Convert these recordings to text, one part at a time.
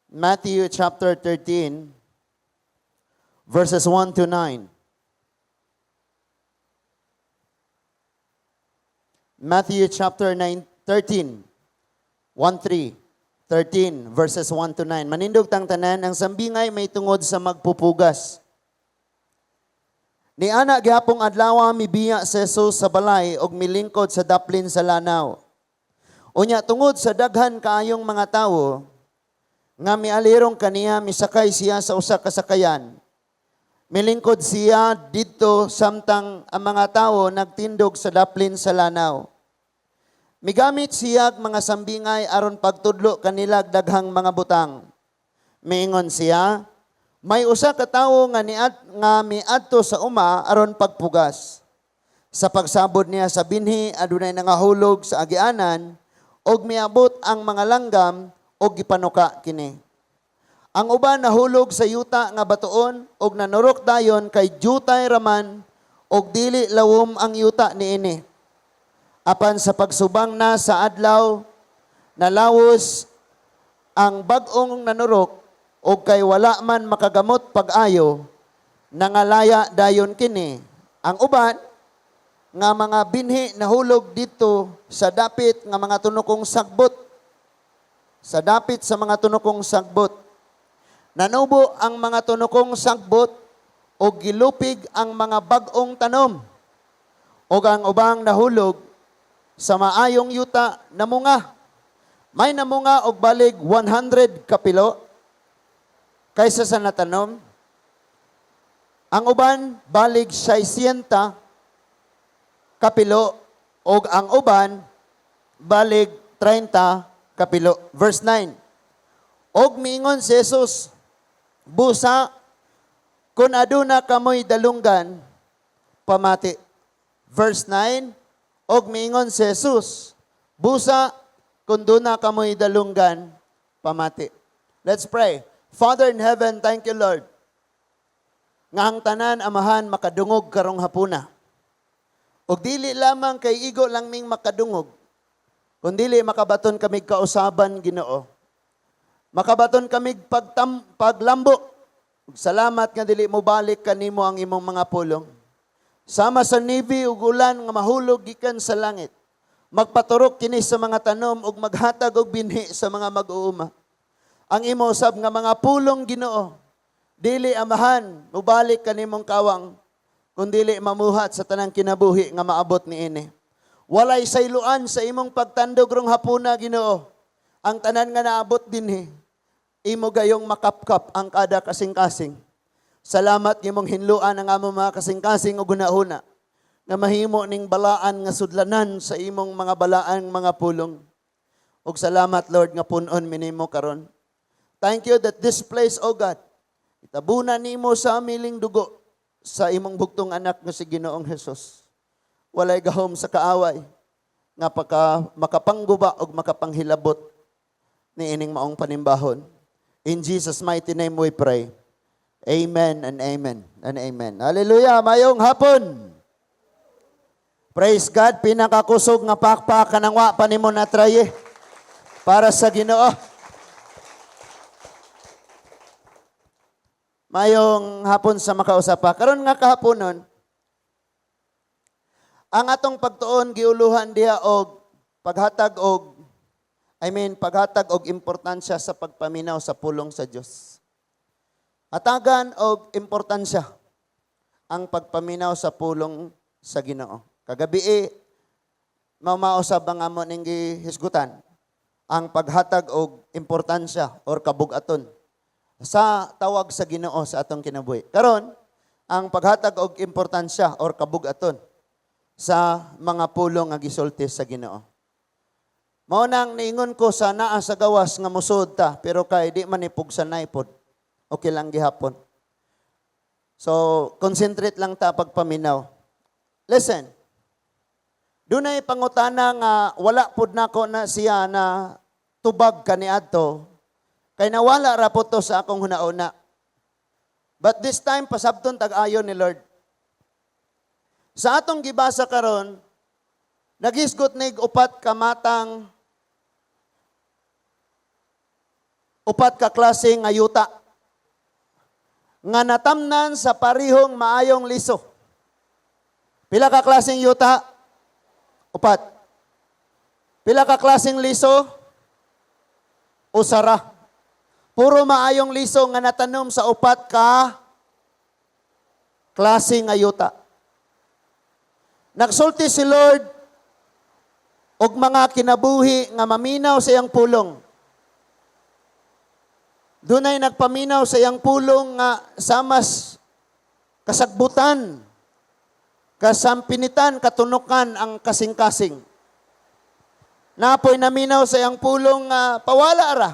Matthew chapter 13, verses 1 to 9. Matthew chapter 9, 13, 1, 3, 13, verses 1 to 9. Manindog tang tanan, ang sambingay may tungod sa magpupugas. Ni ana gihapong adlaw, mibiya si Jesus sa balay og milingkod sa daplin sa lanaw. Unya tungod sa daghan kaayong mga tawo nga mialirong kaniya, misakay siya sa usa ka sakayan. Milingkod siya didto samtang ang mga tawo nagtindog sa daplin sa lanaw. Migamit siya mga sambingay aron pagtudlo kanila daghang mga butang. Miingon siya, "May usa ka tawo nga miadto sa uma aron pagpugas. Sa pagsabod niya sa binhi, adunay nangahulog sa agianan og miabot ang mga langgam og gipanuka kini. Ang uban nahulog sa yuta nga batuon og nanurok dayon kay jutay raman og dili lawom ang yuta niini. Apan sa pagsubang na sa adlaw, nalawos ang bag-ong nanurok og kay wala man makagamot pag-ayo, nangalaya dayon kini. Ang uban nga mga binhi nahulog dito sa dapit nga mga tunokong sagbot. Sa dapit sa mga tunokong sagbot. Nanubo ang mga tunokong sagbot og gilupig ang mga bag-ong tanom. Og ang ubang nahulog sa maayong yuta namunga. May namunga og balig 100 kapilo kaysa sa natanom. Ang uban balig 60 kapilo og ang uban balig 30 kapilo." Verse 9. Og miingon si Jesus, "Busa, kung aduna kamoy dalunggan, pamati." Verse 9, og miingon si Jesus, "Busa, kung duna kamoy dalunggan, pamati." Let's pray. Father in heaven, thank you, Lord, nga ang tanan, Amahan, makadungog karong hapuna. Og dili lamang kay igo lang ming makadungog, kundili makabaton kami kausaban, Ginoo. Makabaton kami paglambo. Ug salamat nga dili mo balik kanimo ang imong mga pulong. Sama sa nibi ug ulan nga mahulog gikan sa langit, magpaturok kini sa mga tanom ug maghatag og binhi sa mga mag-uuma. Ang imo usab nga mga pulong, Ginoo, dili, Amahan, mubalik kanimong kawang, kundili mamuhat sa tanang kinabuhi nga maabot niini. Walay sayloan sa imong pagtandog rong hapuna, Ginoo. Ang tanan nga naabot dinhi, imo gayong makapkap ang kada kasing-kasing. Salamat imong hinluan ang among mga kasing-kasing ug hunahuna nga mahimo ning balaan nga sudlanan sa imong mga balaan mga pulong. Ug salamat, Lord, nga punon minimo karon. Thank you that this place, O God, itabunan nimo sa miling dugo sa imong bugtong anak nga si Ginoong Hesus. Walay gahom sa kaaway nga pagka makapangguba og makapanghilabot ni ining maong panimbahon. In Jesus' mighty name we pray. Amen and amen and amen. Hallelujah. Mayong hapon. Praise God. Pinakakusog nga pakpak kanang wa pa nimo na try eh. Para sa Ginoo. Mayong hapon sa makausap pa. Karon nga kahaponon, ang atong pagtuon giuluhan diha og paghatag og I mean paghatag og importansya sa pagpaminaw sa pulong sa Dios. Hatagan og importansya ang pagpaminaw sa pulong sa Ginoo. Kagabi eh, mamausab ang amo ning gihisgutan ang paghatag og importansya or kabug-aton sa tawag sa Ginoo sa atong kinabuhi. Karon, ang paghatag og importansya or kabug-aton sa mga pulong nga gisulti sa Ginoo. Mao nang niingon ko sa naa sa gawas nga musod ta, pero kay di man ipugsanay pod. Okay lang gihapon. So, concentrate lang ta pagpaminaw. Listen. Dunay pangutana nga wala pud nako na siya na tubag kaniadto kay nawala ra po to sa akong hunauna. But this time pasabton tag-ayon ni Lord. Sa atong gibasa karon, nagisgot nig upat ka matang Upat ka klase nga yuta nga natamnan sa parihong maayong liso. Pila ka klaseng yuta? Upat. Pila ka klaseng liso? Usa ra. Puro maayong liso nga natanom sa upat ka klase nga yuta. Nagsulti si Lord og mga kinabuhi nga maminaw sa iyang pulong. Dunay nagpaminaw sa iyang pulong nga samas kasagbutan, kasampinitan, katunukan ang kasing-kasing. Naa poy naminaw sa iyang pulong nga pawala ra.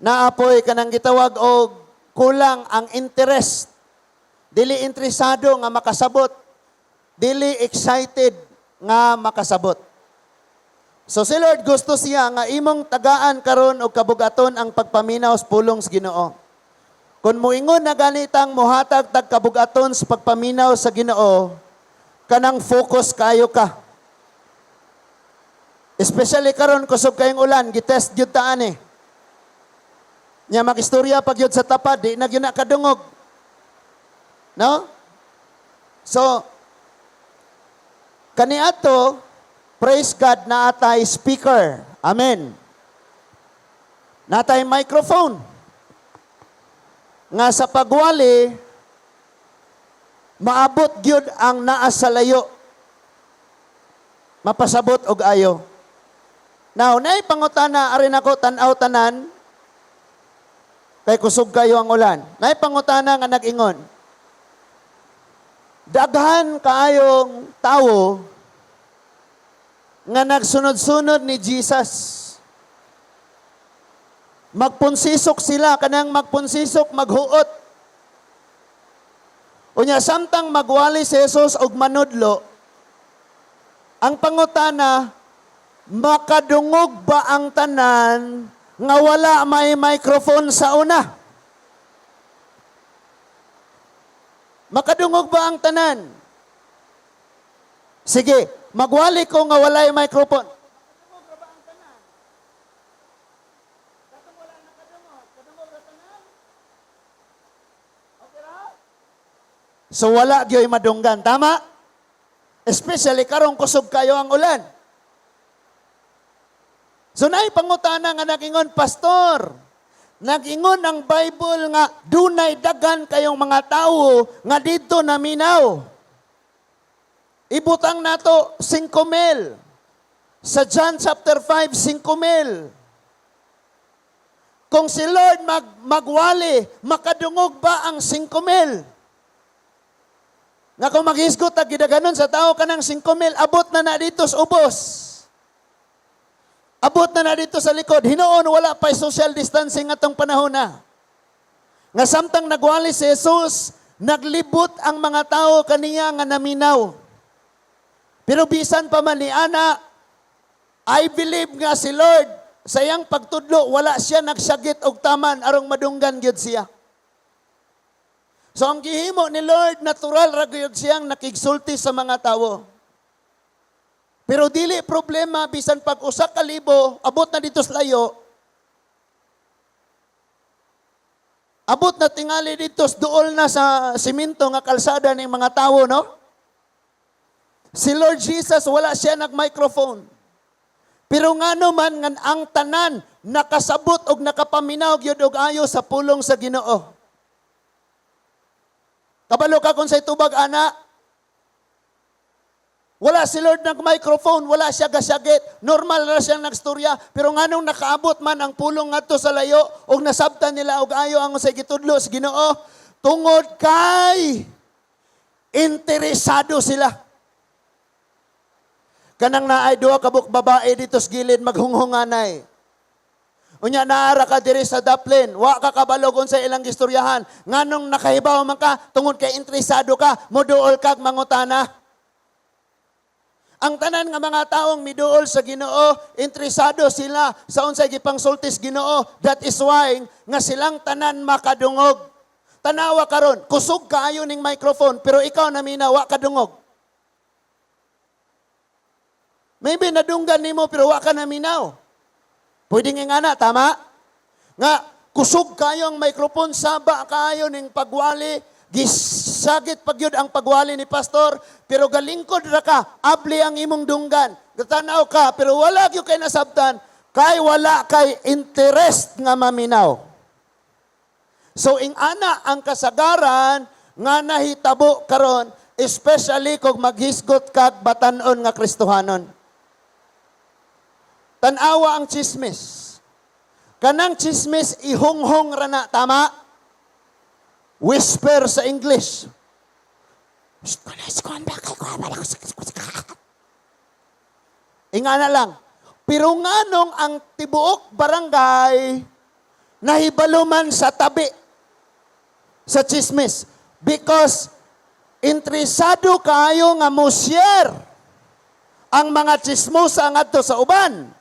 Naa poy kanang gitawag og kulang ang interest. Dili interesado nga makasabot. Dili excited nga makasabot. So si Lord, gusto siya nga imong tagaan karon og kabugaton ang pagpaminaw sa pulong sa Ginoo. Kung muingon na ganitang mohatag tag kabugaton sa pagpaminaw sa Ginoo, kanang focus kayo ka. Especially karon, kusog kayong ulan, gitest gyud ta ani. Nya magistorya pag yun sa tapad, di na gyud na kadungog. No? So, kaniadto, praise God, naa tay speaker. Amen. Naa tay microphone. Nga sa pagwali, maabot gyud ang naa sa layo. Mapasabot og ayo. Now, naay pangutana arin ako tan-aw tanan kay kusog kayo ang ulan. Naay pangutana nga nag-ingon. Daghan kaayong tawo nga nagsunod-sunod ni Jesus. Magpunsisok sila, kanang magpunsisok, maghuot. Unya, samtang magwali si Jesus og manudlo, ang pangutana, makadungog ba ang tanan nga wala may microphone sa una? Makadungog ba ang tanan? Sige, magwali ko nga walay microphone. Makadungog ba ang tanan? Katong wala nakadungog, kadungog ra tanan? Okay ra? So wala gyoy madunggan, tama? Especially karong kusog kayo ang ulan. So naay pangutana nga nagingon, "Pastor, nag-ingon ang Bible nga dunay daghan kayong mga tawo nga didto naminaw. Ibutang nato 5 mil. Sa John chapter 5, 5 mil. Kung si Lord magwali, makadungog ba ang 5 mil?" Nga kung maghisgot ag gidaganon sa tao kanang 5 mil, abot na na dito sa ubos. Abot na na dito sa likod. Hinuon wala pa social distancing atong panahon na. Nga samtang nagwali si Jesus, naglibot ang mga tao kaniya nga naminaw. Pero bisan pa man ni ana, I believe nga si Lord sa iyang pagtudlo, wala siya nagsagit og taman arong madunggan gyud siya. So ang gihimo ni Lord, natural ra gyud siyang nakigsulti sa mga tawo. Pero dili problema bisan pag 1,000 abot na dito sa layo. Abot na tingali dito sa duol na sa simento nga kalsada ning mga tawo, no? Si Lord Jesus, wala siya nag-microphone. Pero ngano man nga ang tanan nakasabot og nakapaminaw gyud og ayo sa pulong sa Ginoo. Kabalo ka kung say tubag ana? Wala si Lord nag-microphone, wala siya gasagit. Normal ra siyang nagstorya. Pero nganong nakaabot man ang pulong ngadto sa layo og nasabtan nila og ayo ang unsay gitudlo sa Ginoo, tungod kay interesado sila. Kanang naay duha ka buok babae dito sa gilid maghunghunganay. Unya naara ka diri sa daplin, wa ka kabalo unsa ilang gistoryahan. Nganong nakahibaw man ka tungod kay interesado ka, moduol kag mangutana. Ang tanan nga mga taong miduol sa Ginoo, interesado sila sa unsay gipangsulti sa Ginoo. That is why nga silang tanan makadungog. Tanawa karon, kusog kaayo ning microphone pero ikaw namina wa kadungog. Maybe nadunggan nimo pero wa ka naminaw. Pwede nga na, tama? Nga, kusog kayo ang microphone, saba kayo ning pagwali, gisagit pagyud ang pagwali ni pastor, pero galingkod ra ka, abli ang imong dunggan. Gatanaw ka, pero wala gyud kay nasabtan, kay wala kay interest nga maminaw. So ing-ana ang kasagaran nga nahitabo karon, especially kung maghisgot kag batan-on nga Kristohanon. Tan-awa ang chismis. Kanang chismis ihonghong ra na, tama? Whisper sa English. Shh, ingana lang. Pero nganong ang tibuok barangay nahibalo man sa tabi sa chismis? Because interesado kayo nga mo share ang mga chismosa ngadto sa uban.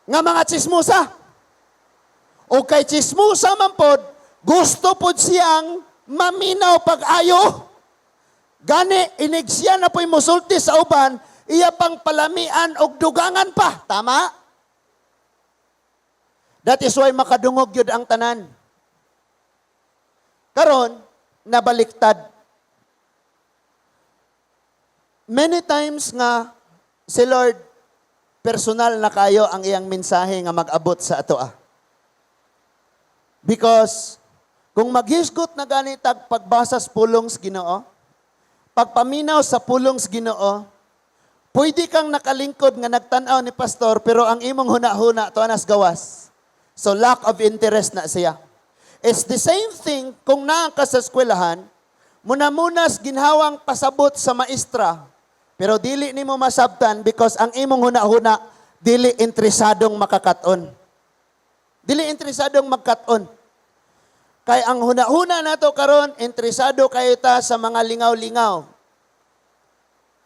Nga mga chismosa. O kay chismosa man pod, gusto pod siyang maminaw pag-ayo. Gani, inig siya na po'y musulti sa uban, iya pang palamian og dugangan pa. Tama? That is why makadungog yun ang tanan. Karon, nabaliktad. Many times nga si Lord personal na kayo ang iyang mensahe nga mag-abot sa ato ah. Because kung maghisgot na ganitag pagbasa sa pulong sa Ginoo, pagpaminaw sa pulong sa Ginoo, pwede kang nakalingkod nga nagtan-aw ni pastor pero ang imong huna-huna to anas gawas. So lack of interest na siya. It's the same thing kung naa ka sa eskwelahan, muna-munas ginhawang pasabot sa maestra, pero dili nimo masabtan because ang imong huna-huna dili interesadong makakaton. Dili interesadong magkat-on. Kay ang huna-huna nato karon interesado kayo ta sa mga lingaw-lingaw.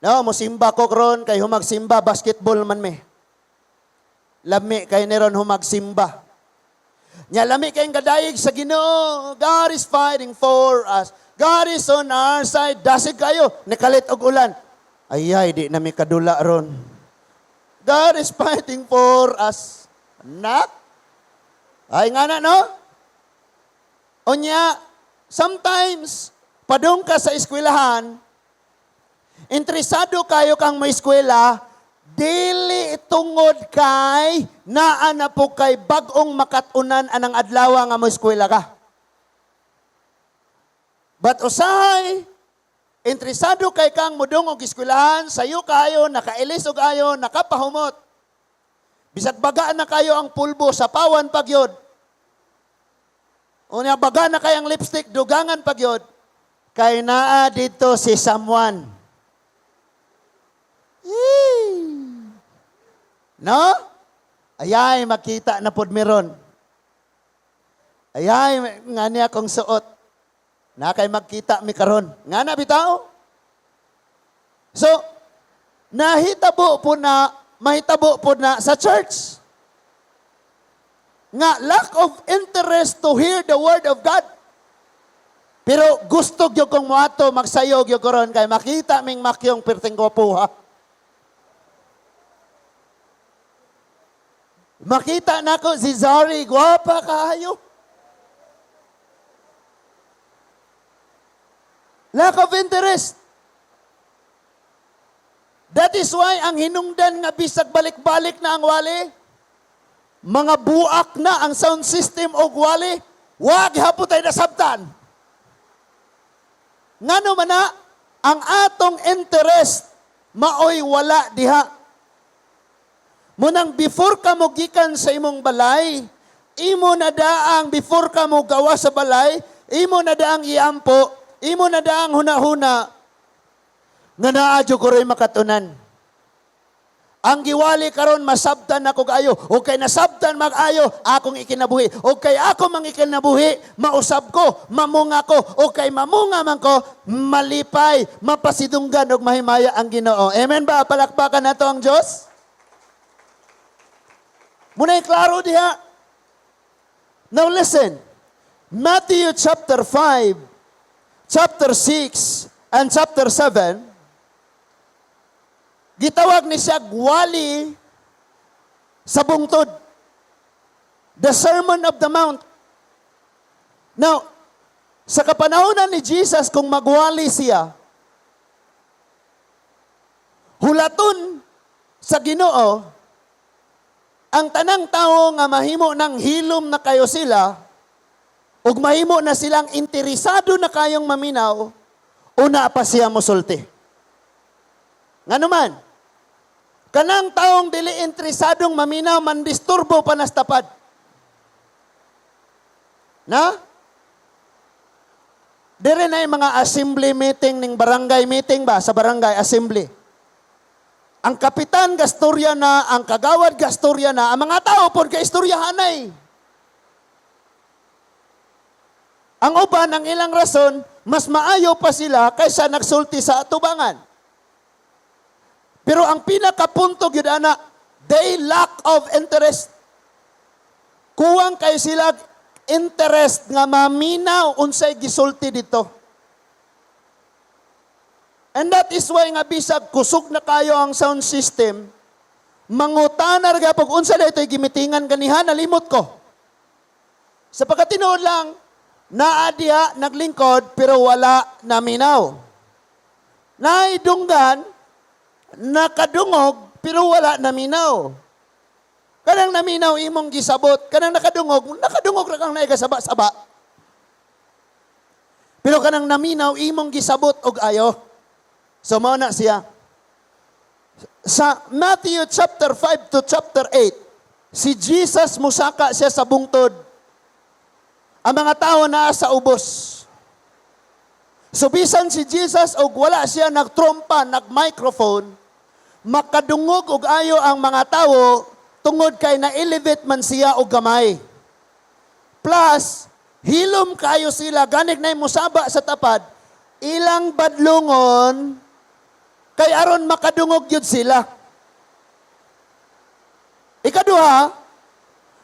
No, musimba ko karon kay humagsimba, basketball man mi. Lami kay neron humagsimba. Nya lami kay gadayeg sa Ginoo. God is fighting for us. God is on our side. Dasig kayo, nikalit og ulan. Ayay, di na mi kadula ron. God is fighting for us. Anak? Ay nga na, no? Unya, sometimes, padung ka sa eskwelahan, interesado kayo kang may eskwela, dili tungod kay naa na po kay bag-ong makatunan anang adlaw nga mo eskwela ka. But usahay, interesado kay kang mudong og eskwelahan, sayo kayo, nakailis og ayo, nakapahumot. Bisag baga na kayo ang pulbo sa pawan pagyod. Unya baga na kay ang lipstick, dugangan pagyod. Kay naa dito si someone. Yee! No? Ayay, makita na pod meron. Ayay, nga niya akong suot. Na kay magkita mi karon. Nga na bitaw. So, nahitabo po na, mahitabo po na sa church. Nga lack of interest to hear the word of God. Pero gusto gyud kong moato, magsayo gyud ko ron kay makita ming makyong perting gwapuha. Makita nako si Zari, gwapa kayo. Lack of interest. That is why ang hinungdan nga bisag balik-balik na ang wali, mga buak na ang sound system og wali, wag hapon tayo nasabtan. Ngano man na, ang atong interest maoy wala diha. Munang before ka mo gikan sa imong balay, imo na daang before ka mo gawa sa balay, imo na daang iampo, imo na daang hunahuna, nga naa jud ko ro'y makatunan. Ang giwali karon masabtan ako kaayo. O kay nasabtan mag-ayo, akong ikinabuhi. O kay ako mang ikinabuhi, mausab ko, mamunga ko. O kay mamunga man ko, malipay, mapasidunggan og mahimaya ang Ginoo. Amen ba? Palakpakan nato ang Dios. Muna'y klaro diha. Now listen. Matthew chapter 5, chapter 6, and chapter 7, gitawag ni siya wali sa bungtod. The Sermon of the Mount. Now, sa kapanahonan ni Jesus, kung magwali siya, hulaton sa Ginoo, ang tanang tao nga mahimo ng hilom na kayo sila, ug mahimo na silang interesado na kayong maminaw, una pa siya mosulti. Ngano man, kanang taong dili interesadong maminaw, mandisturbo pa nas tapad. Na? Dire na yung mga assembly meeting ning barangay meeting ba sa barangay assembly. Ang kapitan gastorya na, ang kagawad gastorya na, ang mga tao pod kay istoryahanay. Ang uban, ang ilang rason, mas maayo pa sila kaysa nagsulti sa atubangan. Pero ang pinakapunto gyud ana, they lack of interest. Kuwang kay sila interest nga maminaw unsay gisulti dito. And that is why nga bisag kusog na kayo ang sound system, mangutana ra gyapon, "Unsa na ito'y gimitingan ganiha, nalimot ko." Sa pagkatinuod lang, naa diha naglingkod pero wala naminaw. Naidunggan, nakadungog pero wala naminaw. Kanang naminaw imong gisabot, kanang nakadungog, nakadungog ra kang naikasaba-saba. Pero kanang naminaw imong gisabot og ayo. So mao na siya. Sa Matthew chapter 5 to chapter 8, si Jesus musaka siya sa bungtod. Ang mga tao naa sa ubos. So bisan si Jesus og wala siya nagtrompa, nag-microphone, makadungog og ayo ang mga tao tungod kay na-elevate man siya og gamay. Plus, hilom kayo sila, ganig na musaba sa tapad, ilang badlungon, kay aron makadungog yun sila. Ikaduha,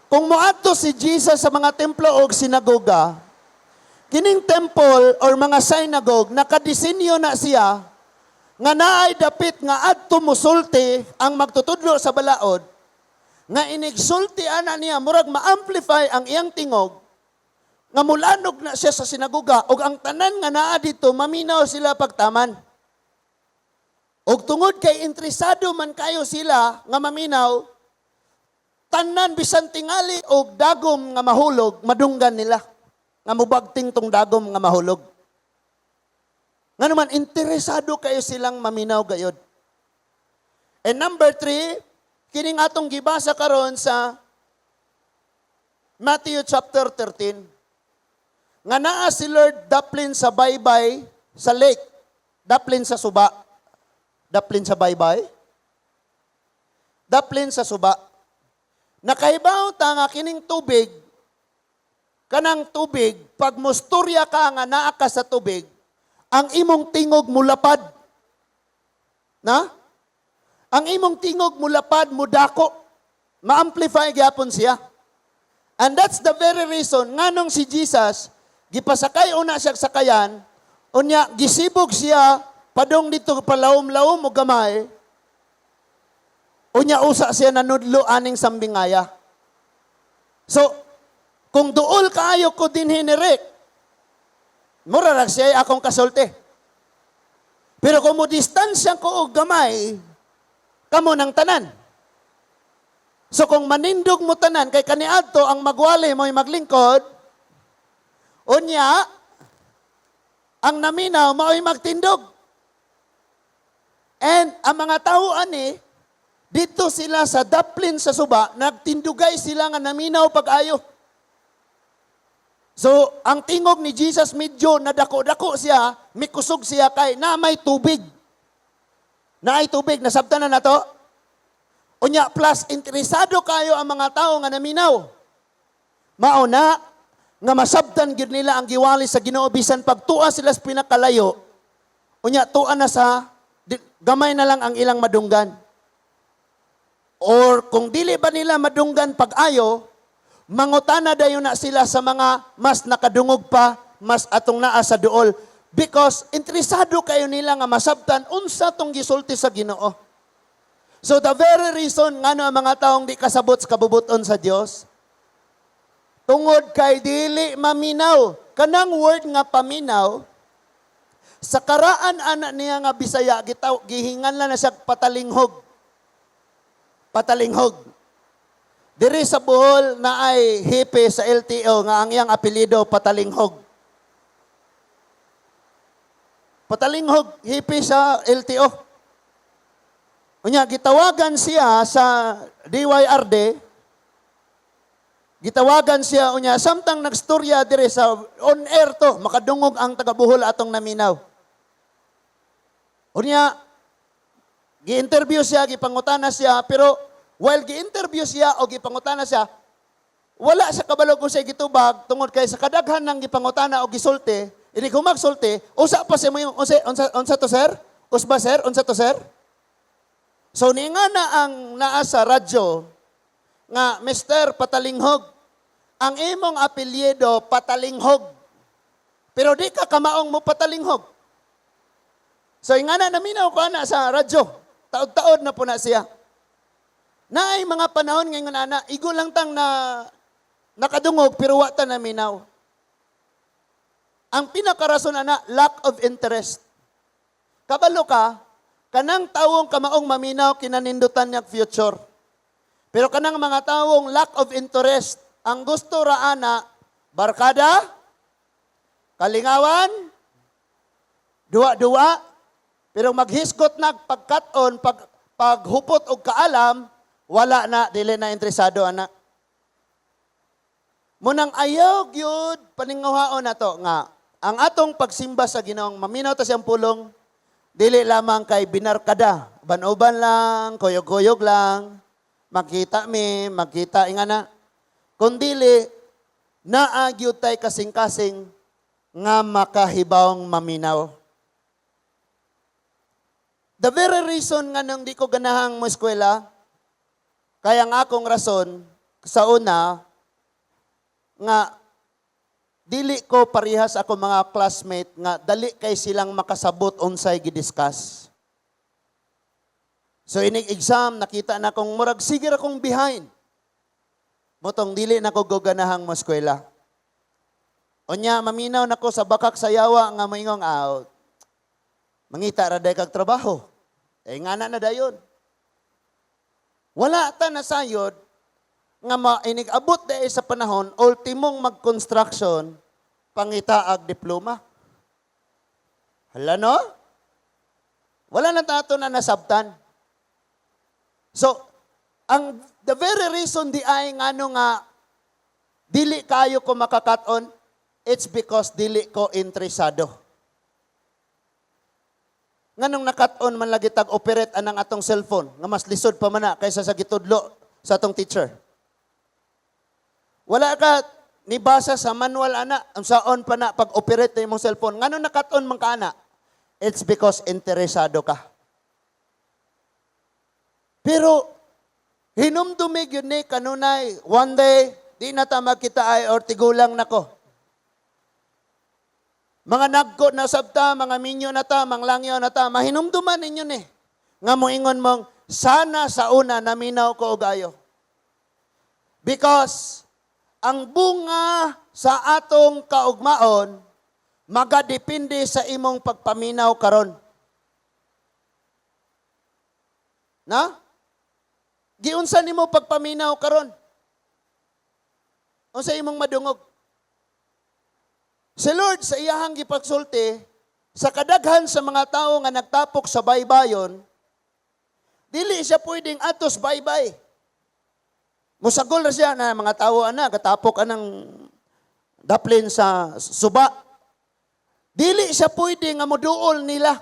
kung moadto si Jesus sa mga templo o sinagoga, kining temple or mga synagogue, nakadisenyo na siya nga naay dapit nga adto musulti ang magtutudlo sa balaod, nga inigsulti ana niya, murag ma-amplify ang iyang tingog, nga mulanog na siya sa sinagoga, ug ang tanan nga naa dito, maminaw sila pagtaman. Og tungod kay interesado man kayo sila nga maminaw, tanan bisan tingali og dagom nga mahulog, madunggan nila. Nga mubagting tong dagom nga mahulog. Nga naman, interesado kayo silang maminaw gayod. And number 3, kining atong gibasa karon sa Matthew chapter 13. Nga naa si Lord daplin sa baybay sa lake, daplin sa suba. Daplin sa baybay? Daplin sa suba. Nakahibaw ta nga kining tubig, kanang tubig, pag musturya ka nga naa ka sa tubig, ang imong tingog mulapad. Na? Ang imong tingog mulapad, mudako. Ma-amplify gyapon siya. And that's the very reason nganong si Jesus gipasakay una siya sa sakayan, unya gisibog siya padong dito palawom-lawom og gamay. Unya usa siya nanudlo aning sambingaya. So, kung duol kaayo ko dinhi ni Rick, mura ra siya akong kasulti. Pero kung mo distansya ko og gamay, kamo ng tanan. So kung manindog mo tanan, kay kaniadto ang magwali mo'y maglingkod, unya, ang naminaw mao'y magtindog. And ang mga tao ani, dito sila sa daplin sa suba, nagtindugay sila nga naminaw pag-ayo. So, ang tingog ni Jesus medyo nadako-dako siya, mikusog siya kay na may tubig. Naay tubig, nasabtan na nato. Unya, plus, interesado kayo ang mga tao nga naminaw. Mao na, nga masabtan gyud nila ang giwali sa Ginoo bisan pagtua sila sa pinakalayo. Unya, tua na sa, gamay na lang ang ilang madunggan. Or kung dili ba nila madunggan pag-ayo, mangutana dayon na sila sa mga mas nakadungog pa, mas atong naa sa duol. Because interesado kayo nila nga masabtan unsa tong gisulti sa Ginoo. So the very reason ngano ang mga taong di kasabot sa kabubuton sa Dios, Tungod kay dili maminaw. Kanang word nga paminaw, sa karaan ana niya nga Bisaya, gitaw, gihingan lang na siya patalinghog. Patalinghog. Diri sa Bohol na ay hepe sa LTO nga ang iyang apelyido Patalinghog. Patalinghog, hepe sa LTO. Unya gitawagan siya sa DYRD. Gitawagan siya unya samtang nagstorya diri sa on air to, makadungog ang taga Bohol atong naminaw. Unya gi-interview siya, gipangutana siya, pero while gi-interview siya o gipangutana siya, wala sa kabalo kung siya gitubag tungod kay sa kadaghan ng gipangutana o gisulti, ini kung magsulti, usa pa siya mo yung, unsa, unsa, unsa to, sir? Usba, sir? Unsa to, sir? So ni nga na ang naa sa radyo nga, "Mr. Patalinghog, ang imong apelyido Patalinghog. Pero di ka kamaong mo patalinghog." So nga na naminaw ko ana sa radyo. Taod-taod na po na siya. Naay mga panahon ngayon ana, igo lang tang na nakadungog pero wa ta naminaw. Ang pinakarason ana, lack of interest. Kabalo ka, kanang tawong kamaong maminaw, kinanindutan niya future. Pero kanang mga tawong lack of interest, ang gusto ra ana, barkada, kalingawan, duwa-duwa, pero maghisgot na pagkat-on, paghupot og kaalam, wala na, dili na interesado ana. Munang ayaw gyud paninguhaon na to nga ang atong pagsimba sa Ginoong, maminaw ta siyang pulong, dili lamang kay binarkada, uban-uban lang, kuyog-kuyog lang, makita mi, makita nga na. Kundili naa gyud tay kasing-kasing nga makahibawong maminaw. The very reason nga nung di ko ganahang mo eskwela, kaya ang akong rason sa una, nga dili ko parehas ako mga classmate nga dali kay silang makasabot unsay gidiscuss. So inig exam, nakita na kong murag sige ra kong behind. Motong dili na ko goganahang mo eskwela. Unya maminaw nako sa bakak sa yawa nga moingong out. Mangita ra day kag trabaho. Eh ngana na dayon. Wala ta nasayod nga mainig abot dahil sa panahon ultimong mag-construction pangita ag diploma. Hala, no? Wala na tato na nasabtan. So, ang the very reason di ay ngano nga dili kayo ko makakaton, it's because dili ko interesado. Nganong nakat-on man lagi tag operate anang atong cellphone nga mas lisod pa man na kaysa sa gitudlo sa atong teacher? Wala ka nibasa sa manual ana, ang saon pa na pag-operate na imong cellphone. Nganong nakat-on man ka ana? It's because interesado ka. Pero hinumdumi gyud ni kanunay, one day di na ta magkita ay or tigulang nako. Mga nagko na sabta, mga minyo na ta, manglangyo na ta, mahinumduman ninyo ni. Nga moingon mong, "Sana sa una naminaw ko og ayo." Because ang bunga sa atong kaugmaon magadepende sa imong pagpaminaw karon. Na? Giunsa nimo pagpaminaw karon? Unsa imong madungog? Si Lord sa iyahang gipagsulti, sa kadaghan sa mga tao nga nagtapok sa baybayon, dili siya pwedeng atos baybay. Musagol ra siya na mga tao ana, katapok anang daplin sa suba. Dili siya pwede nga moduol nila.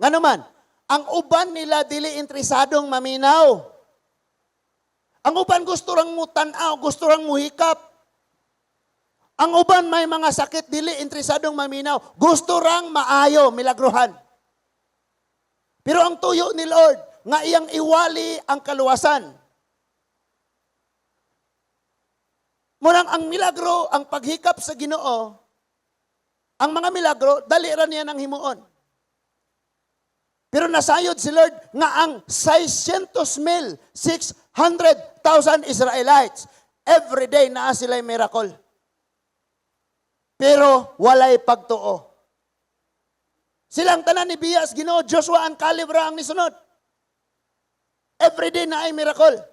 Ngano man, ang uban nila dili interesadong maminaw. Ang uban gusto rang mutan-aw, gusto rang muhikap. Ang uban may mga sakit, dili interesadong maminaw. Gusto rang maayo, milagruhan. Pero ang tuyo ni Lord, nga iyang iwali ang kaluwasan. Munang ang milagro, ang paghikap sa Ginoo, ang mga milagro, dali ra niya nang himuon. Pero nasayod si Lord nga ang 600 mil, 600,000 Israelites, Every day naa sila'y miracle. Pero walay pagtuo. Silang tanan nibiya sa Ginoo, Joshua and Caleb ra ang nisunod. Every day naay miracle.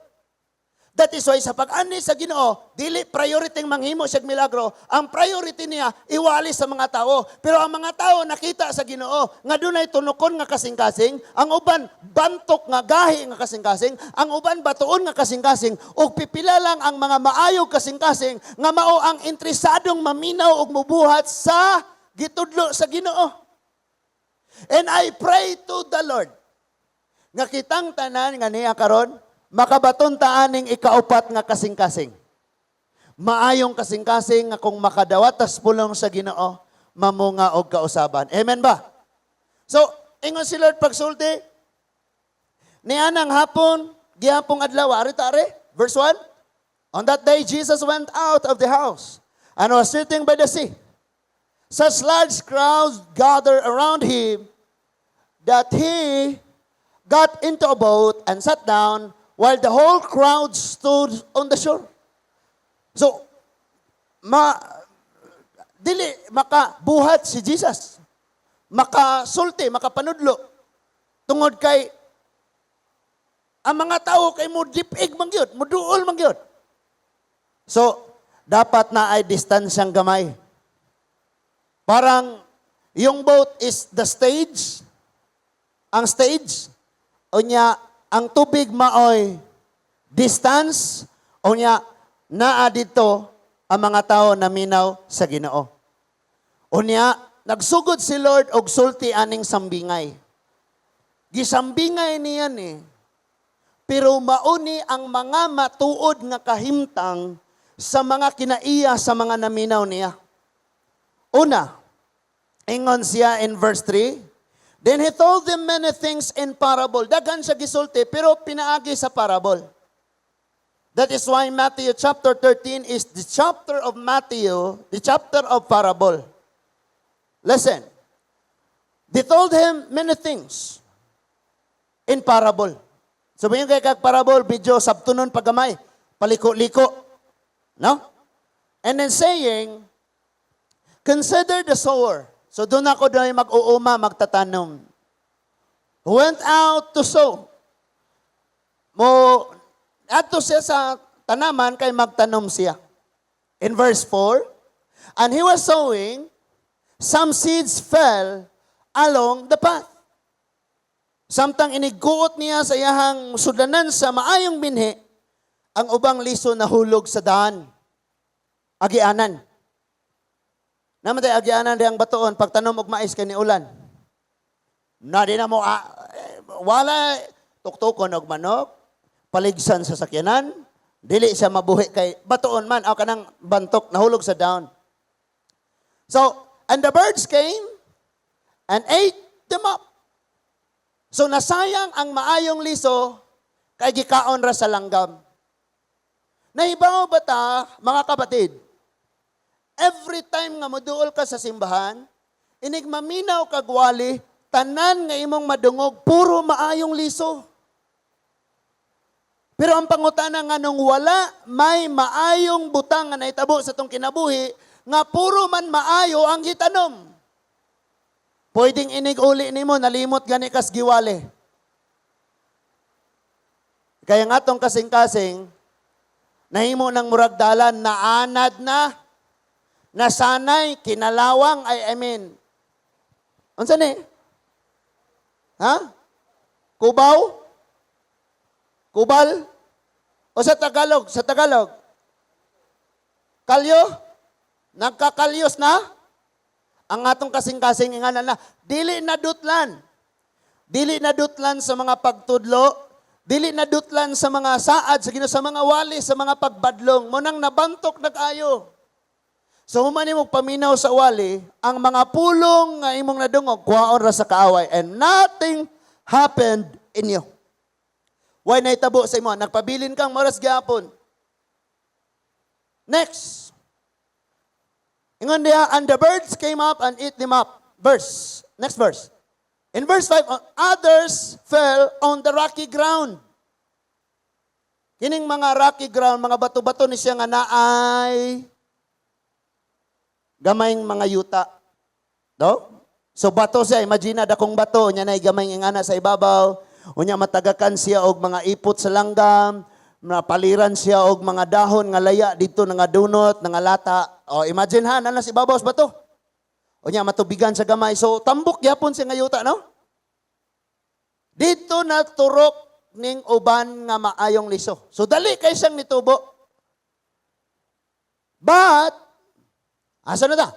That is why sa pag-ani sa Ginoo, dili priority manghimo siya milagro. Ang priority niya, iwali sa mga tao. Pero ang mga tao nakita sa Ginoo nga dunay tunokon nga kasing-kasing, ang uban bantok nga gahi nga kasing-kasing, ang uban batuon nga kasing-kasing, ug pipila lang ang mga maayog kasing-kasing nga mao ang interesadong maminaw ug mubuhat sa gitudlo sa Ginoo. And I pray to the Lord nga kitang tanan nga niya karon makabaton ta aning ikaupat nga kasing-kasing. Maayong kasing-kasing nga kung makadawat tas pulong sa Ginoo, mamunga og kausaban. Amen ba? So, ingon si Lord pagsulti, nianang hapon, gihapong adlaw, ari ta ari, verse 1. "On that day, Jesus went out of the house and was sitting by the sea. Such large crowds gathered around him that he got into a boat and sat down while the whole crowd stood on the shore." So, dili makabuhat si Jesus. Makasulti, makapanudlo. Tungod kay ang mga tao kay mo dipig man gyud, muduol man gyud. So, dapat naay distansyang gamay. Parang yung boat is the stage, ang stage, unya ang tubig maoy distance, unya naa didto ang mga tao naminaw sa Ginoo. Unya, nagsugod si Lord og sulti aning sambingay. Gisambingay niya ni, pero mauni ang mga matuod nga kahimtang sa mga kinaiya sa mga naminaw niya. Una, ingon siya in verse 3, "Then he told them many things in parable." Daghan siya gisulti, pero pinaagi sa parable. That is why Matthew chapter 13 is the chapter of Matthew, the chapter of parable. Listen. They told him many things in parable. So, yung kay kag parable, medyo sabtunon pagamay, paliko-liko. No? And then saying, "Consider the sower." So, doon ako doon mag-uuma, magtatanom. "Who went out to sow." Mo, adto siya sa tanaman kay magtanom siya. In verse 4, "And he was sowing, some seeds fell along the path." Samtang inigkuot niya sa iyahang sudlanan sa maayong binhi, ang ubang liso nahulog sa daan. Agianan. Naman tayo agianan diyang batuon, pagtanom og mais kay ni ulan. Na di na mo, eh, wala, tuktukon og manok, paligsan sa sakyanan, dili siya mabuhi kay batuon man, aw kanang bantok, nahulog sa down. So, "And the birds came and ate them up." So nasayang ang maayong liso kay gikaon ra sa langgam. Nahibaw ba ta, mga kapatid, every time nga moduol ka sa simbahan, inig maminaw kag wali, tanan nga imong madungog, puro maayong liso. Pero ang pangutana, nga nung wala may maayong butang nga nahitabo sa atong kinabuhi, nga puro man maayo ang gitanom? Pwedeng inig uli nimo, nalimot gani kas giwali. Kaya nga atong kasing-kasing, nahimo ng murag dalan, naanad na, nasanay, kinalawang, ay, I mean, unsa ni? Ha? Kubaw? Kubal? O sa Tagalog, sa Tagalog? Kalyo? Nagkakalyos na? Ang atong kasing-kasing ingana na, dili na dutlan. Dili na dutlan sa mga pagtudlo, dili na dutlan sa mga saad, sa Ginoo, sa mga wali, sa mga pagbadlong, mo nang nabantok nag-ayo. So human nimo paminaw sa wali, ang mga pulong nga imong nadungog, kuhaon ra sa kaaway and nothing happened in you. Why nahitabo sa imo? Nagpabilin kang maras gyapon. Next. Ingon diha, "And the birds came up and ate them up." Verse. Next verse. In verse 5, "Others fell on the rocky ground." Kining mga rocky ground, mga bato-bato ni siya nga naay gamayng mga yuta. No? So bato siya, imagine na dakong bato, unya na gamay ingana sa ibabaw, unya matagakan siya og mga ipot sa langgam, napaliran siya og mga dahon nga laya dito nga dunot, nga lata. O imagine ha, naa sa ibabaw sa bato. Unya matubigan sa gamay. So tambok gyapon siya nga yuta, no? Dito na turok ning uban nga maayong liso. So dali kay siyang nitubo. But asa na ta?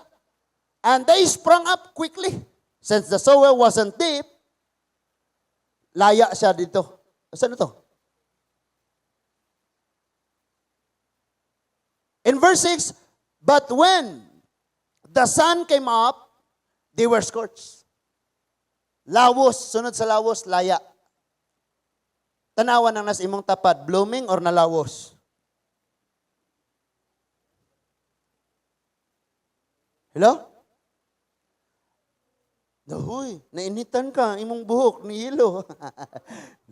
And they sprang up quickly. Since the soil wasn't deep, laya siya dito. Asa na to? In verse 6, but when the sun came up, they were scorched. Lawos, sunod sa lawos, laya. Tanawan ang nas imong tapad, blooming or nalawos? Hello? Nahoy, nainitan ka, imong buhok, ni hilo.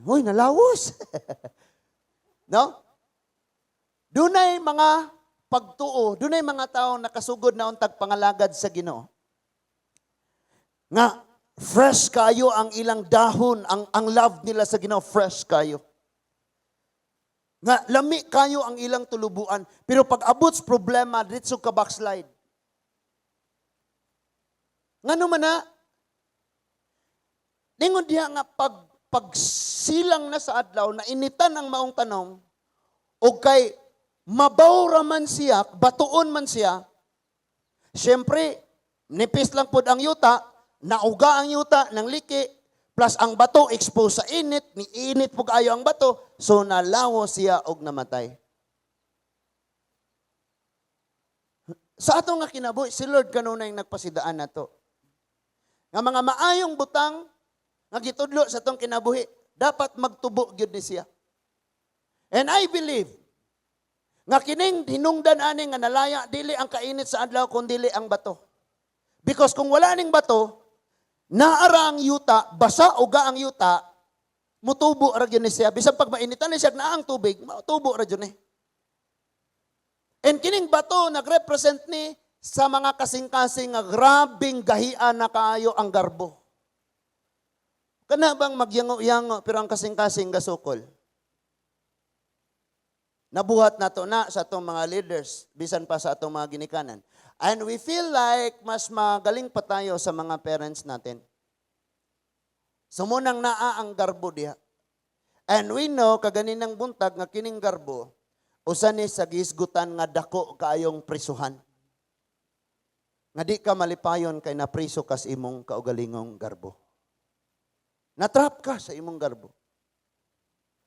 Hoy, nalawos. No? Dunay mga pagtuo, dunay mga tao nakasugod na untag pangalagad sa Ginoo. Nga, fresh kayo ang ilang dahon, ang love nila sa Ginoo, fresh kayo. Nga, lami kayo ang ilang tulubuan. Pero pag abot sa problema, ditso ka backslide. Ngano man na, ningon diha nga pagsilang na sa adlaw, na initan ang maong tanong, o kay mabaw ra man siya, batuon man siya, siyempre, nipis lang pod ang yuta, nauga ang yuta ng liki, plus ang bato exposed sa init, niinit pug ayo ang bato, so nalawo siya og namatay. Sa ato nga kinabuhi, si Lord kanunay nagpasidaan nato. Nga mga maayong butang nga gitudlo sa atong kinabuhi, dapat magtubo gyud ni siya. And I believe nga kining hinungdan ani nga nalaya dili ang kainit sa adlaw kun dili ang bato. Because kung wala ning bato, naara ang yuta, basa uga ang yuta, mutubo ra gyud ni siya. Bisan pag mainitan ni siya naa ang tubig, mutubo ra gyud ni. And kining bato nagrepresent ni sa mga kasing-kasing nga grabing gahian na kaayo ang garbo. Kana bang magyango-yango pero ang kasing-kasing gasukol? Nabuhat na to na sa atong mga leaders, bisan pa sa atong mga ginikanan. And we feel like mas magaling pa tayo sa mga parents natin. So munang naa ang garbo diha. And we know, kaganinang buntag nga kining garbo, usa ni sa gisgutan nga dako kaayong prisuhan. Nga di ka malipayon kay napriso kas imong kaugalingong garbo. Natrap ka sa imong garbo.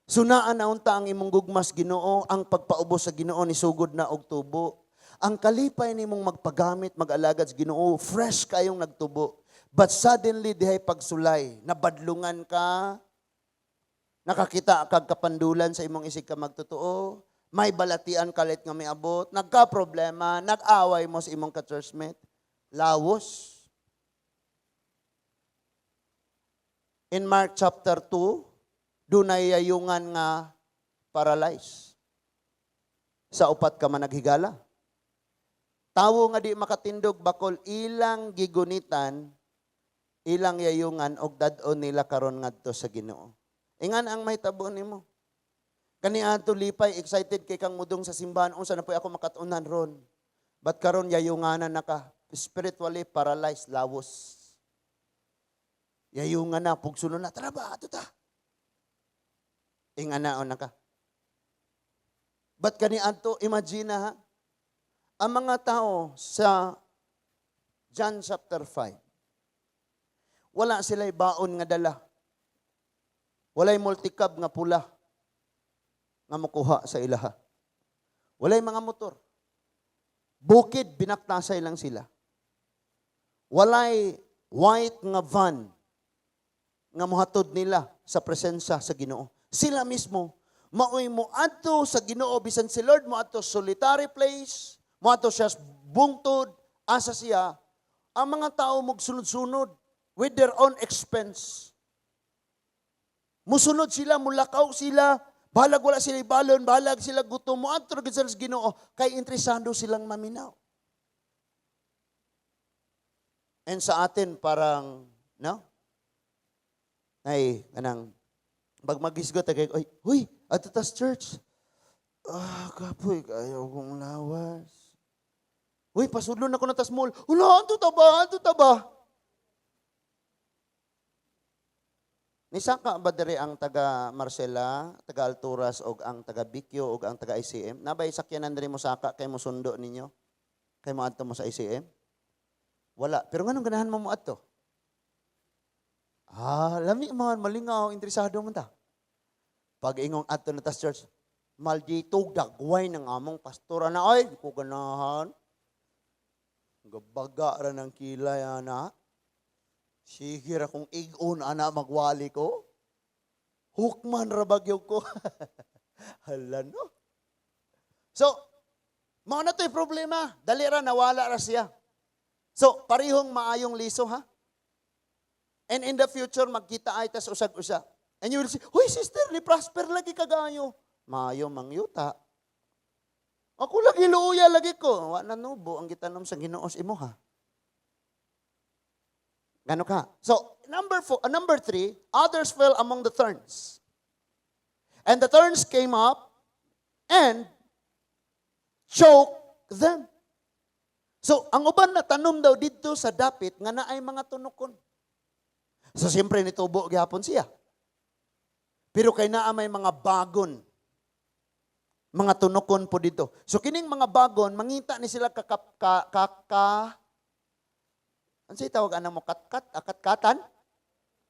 Sunaan na unta ang imong gugmas Ginoo, ang pagpaubos sa Ginoo ni sugod na og tubo. Ang kalipay nimong magpagamit, mag-alagad sa Ginoo, fresh kayong nagtubo. But suddenly dihay pagsulay, nabadlungan ka, nakakita kag kapandulan sa imong isig ka magtotoo, may balatian kalit nga may abot, nagka-problema, nag-away mo sa imong ka-churchmate, lawos. In Mark chapter 2, dunay yayungan nga paralyzed. Sa upat ka man naghigala. Tawo nga di makatindog bakol ilang gigunitan, ilang yayungan og dad-on nila karon ngadto sa Ginoo. Ingan ang mahitabo nimo. Kaniadto lipay excited kay kang mudong sa simbahan, unsa na poy ako makat-unan ron. But karon yayunganan na ka, spiritually paralyzed, lawos. Yayungan na, pugsuno na, tara ba, ato ta. Inganaon na ka. But kaniadto, imagine na ha, ang mga tao sa John chapter 5, wala sila'y baon nga dala. Walay multicab nga pula nga mukuha sa ilaha. Walay mga motor. Bukid, binaktasay lang sila. Walay white nga van nga mohatod nila sa presensya sa Ginoo. Sila mismo, maoy moadto sa Ginoo, bisan si Lord moadto solitary place, moadto siya sa bungtod, asa siya, ang mga tao magsunod-sunod with their own expense. Musunod sila, mulakaw sila, Balag wala sila balon, balag sila gutom, moadto ra gyud sila sa Ginoo kay interesado silang maminaw. And sa atin parang, no? Ay, kanang pag magisgot kay, "Oy, huy, adto tas church." "Ah, kapoy kayo kong lawas." "Uy, pasudlon ako na tas mall." "Wala, adto ta ba? Adto ta ba?" Nisaka ba diri ang taga Marcela, taga Alturas og ang taga Bikyo og ang taga ICM? Nabay sakyanan diri mo saka kay mo sundo ninyo? Kay mo adto mo sa ICM? Wala. Pero nganong ganahan mo mo adto? Ah, lami man, malingaw, interesado man ta. Pag ingong adto na tas church, "Maldito, dagway ng among pastora na, ay, di ko ganahan. Gabaga ra ng kilay, ana. Sige ra kung igon, ana, magwali ko. Hukman ra bagyo ko." Hala, no? So, mao na to'y problema. Dali ra, nawala ra siya. So, parihong maayong liso, ha? And in the future, magkita ay tas usag-usa. And you will say, "Huy, sister, ni prosper lagi kagayo. Maayo mangyuta. Ako lagi luya lagi ko." Wa na nubo ang gitanom sa Ginoo sa imo, ha. Gano ka? So, number four, number three, others fell among the thorns. And the thorns came up and choked them. So, ang uban na tanom daw didto sa dapit nga naay mga tunokon. So, siyempre nitubo gihapon siya. Pero kay naa may mga bagon, mga tunokon po dito. So, kining mga bagon, mangita ni sila kakap, ka, ka, ka, ano siya tawag anang mo? Katkat? Akatkatan?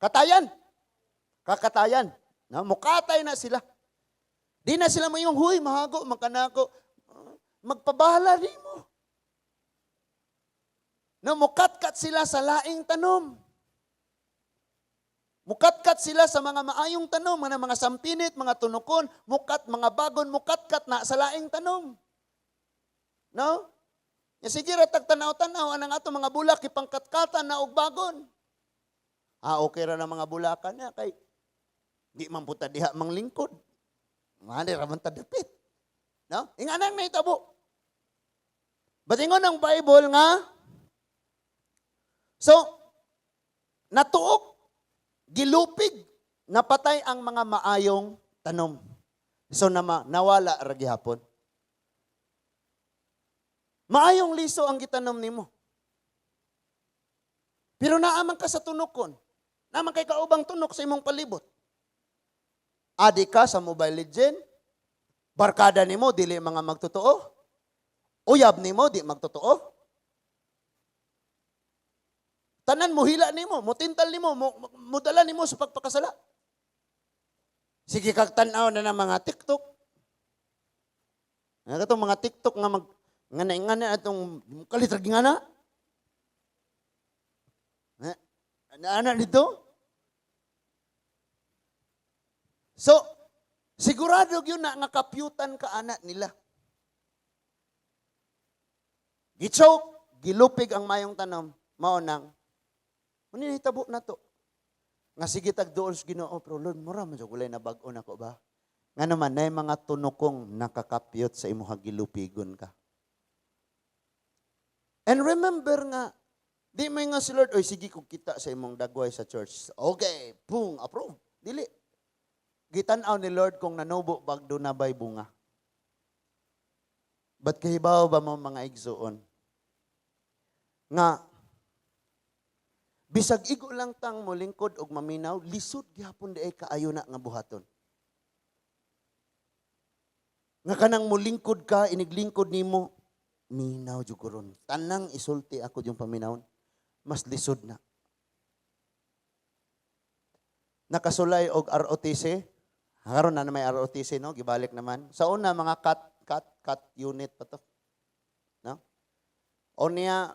Katayan. Kakatayan. No? Mukatay na sila. Di na sila moingon, "Huy, mahago, makanako. Magpabahala di mo." No, mukatkat sila sa laing tanom. Mukatkat sila sa mga maayong tanom, mga sampinit, mga tunokon, mukat, mga bagon, mukatkat na sa laing tanom. No? Ya sige ra tag tanaw-tanaw anang ato mga bulak ipangkatkatan na og bagon. Ah, okay ra na mga bulakan niya kay di man puta diha manglingkod. Mani ra man ta dapit. No? Inganang nahitabo. Batingon ang Bible nga, so natuok, gilupig, napatay ang mga maayong tanom. So nama, nawala ra gihapon. Maayong liso ang gitanom nimo. Pero naaman ka sa tunokon. Naaman kay kaubang tunok sa imong palibot. Adi ka sa Mobile Legend, barkada nimo dili mga magtotoo. Uyab nimo di magtotoo. Tanan mo hila nimo, motintal nimo, mo, mudala nimo sa pagpakasala. Sige kag tan-aw na ng mga TikTok. Nga katong mga TikTok nga mag ngana ngana atong kalit ra ngana. Na ana dito. So, sigurado gyud na nga kapyutan ka ana nila. Gichoke, gilupig ang mayong tanom, mao nang ano nahitabo na to? Nga sige tag duol sa Ginoo, pero Lord, mura man jud walay na bag-o nako ba? Nga naman, nay mga tunokong nakakapyot sa imuha, gilupigon ka. And remember nga, di may nga si Lord, "Oy, sige kung kita sa imong dagway sa church. Okay, boom, approve." Dili. Gitan-aw ni Lord kung nanubo bag do na bay bunga. But kahibaw ba mo, mga igsuon, nga bisag igo lang tang molingkod og maminaw, lisod gihapon diay kaayo na nga buhaton. Nga kanang molingkod ka, iniglingkod nimo, minaw jud ko ron. Tanang isulti ako yung paminawon, mas lisod na. Nakasulay og ROTC, karon na may ROTC, no, gibalik naman. Sa una mga cut cut cut unit pa to. No? O niya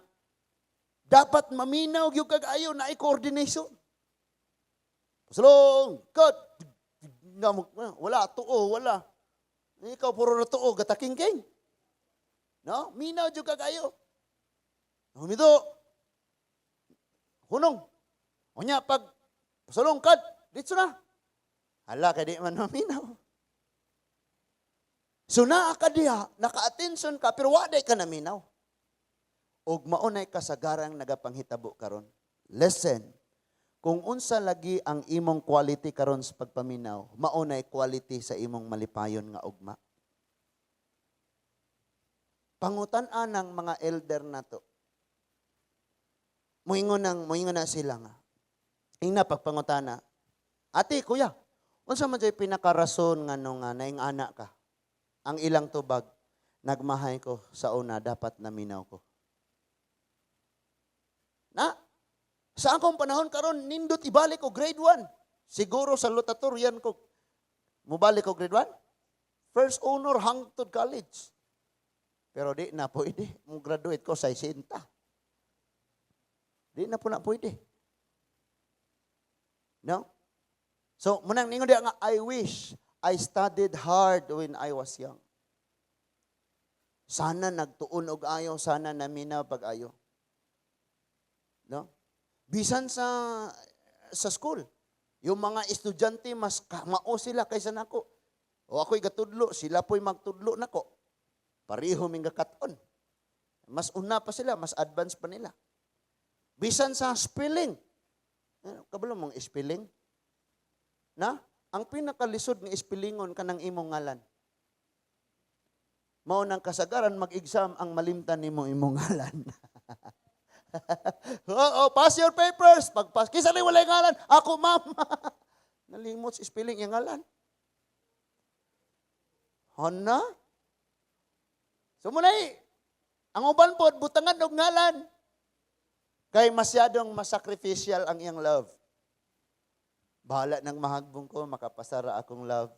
dapat maminaw gyud kag ayo na coordination. Pasulong, cut. Na, wala tuo, wala. Ikaw puro na tuo, gatakingking. No? Minaw jud kag ayo. Humido. Hunong. Unya pag pasulong cut, ditso na. Hala kay di man maminaw. So naa ka diha, naka-attention ka, pero wa ka naminaw. Og maunay kasagarang nagapanghitabo karon. Listen, kung unsa lagi ang imong quality karon sa pagpaminaw, maunay quality sa imong malipayon nga ugma. Pangutan-an ng mga elder nato. Muingon na sila nga. Ingna pagpangutana, "Ate, kuya, unsa man jay pinakarason nga nung nga naing ana ka?" Ang ilang tubag, "Nagmahay ko sa una, dapat naminaw ko." Na, sa akong panahon karon, nindot ibalik ko grade 1. Siguro salutatorian ko. Mubalik ko grade 1? First honor hangtod college. Pero di na pwede. Mo graduate ko sa 60. Di na po na pwede. No? So, munang ningon diya nga, "I wish I studied hard when I was young." Sana nagtuon og ayo, sana naminaw pag ayo. No? Bisan sa school, yung mga estudyante mas mao sila kaysa nako. O ako'y gatudlo, sila po'y magtudlo nako. Pareho ming gakaton. Mas una pa sila, mas advance pa nila. Bisan sa spelling. Eh, kabalo mong spelling? Na? Ang pinakalisod nga spellingon kanang imong ngalan. Mao nang kasagaran mag-exam ang malimtan nimo imong ngalan. "Oo, pass your papers." Pag-pass, "Kinsa ni walay ngalan?" "Ako, ma'am." Nalimot sa spelling yung ngalan. Hana? So munay, ang uban pod butangan og ngalan. Kay masyadong masacrificial ang iyang love. "Bahala nang mahagbong ko, makapasara akong love."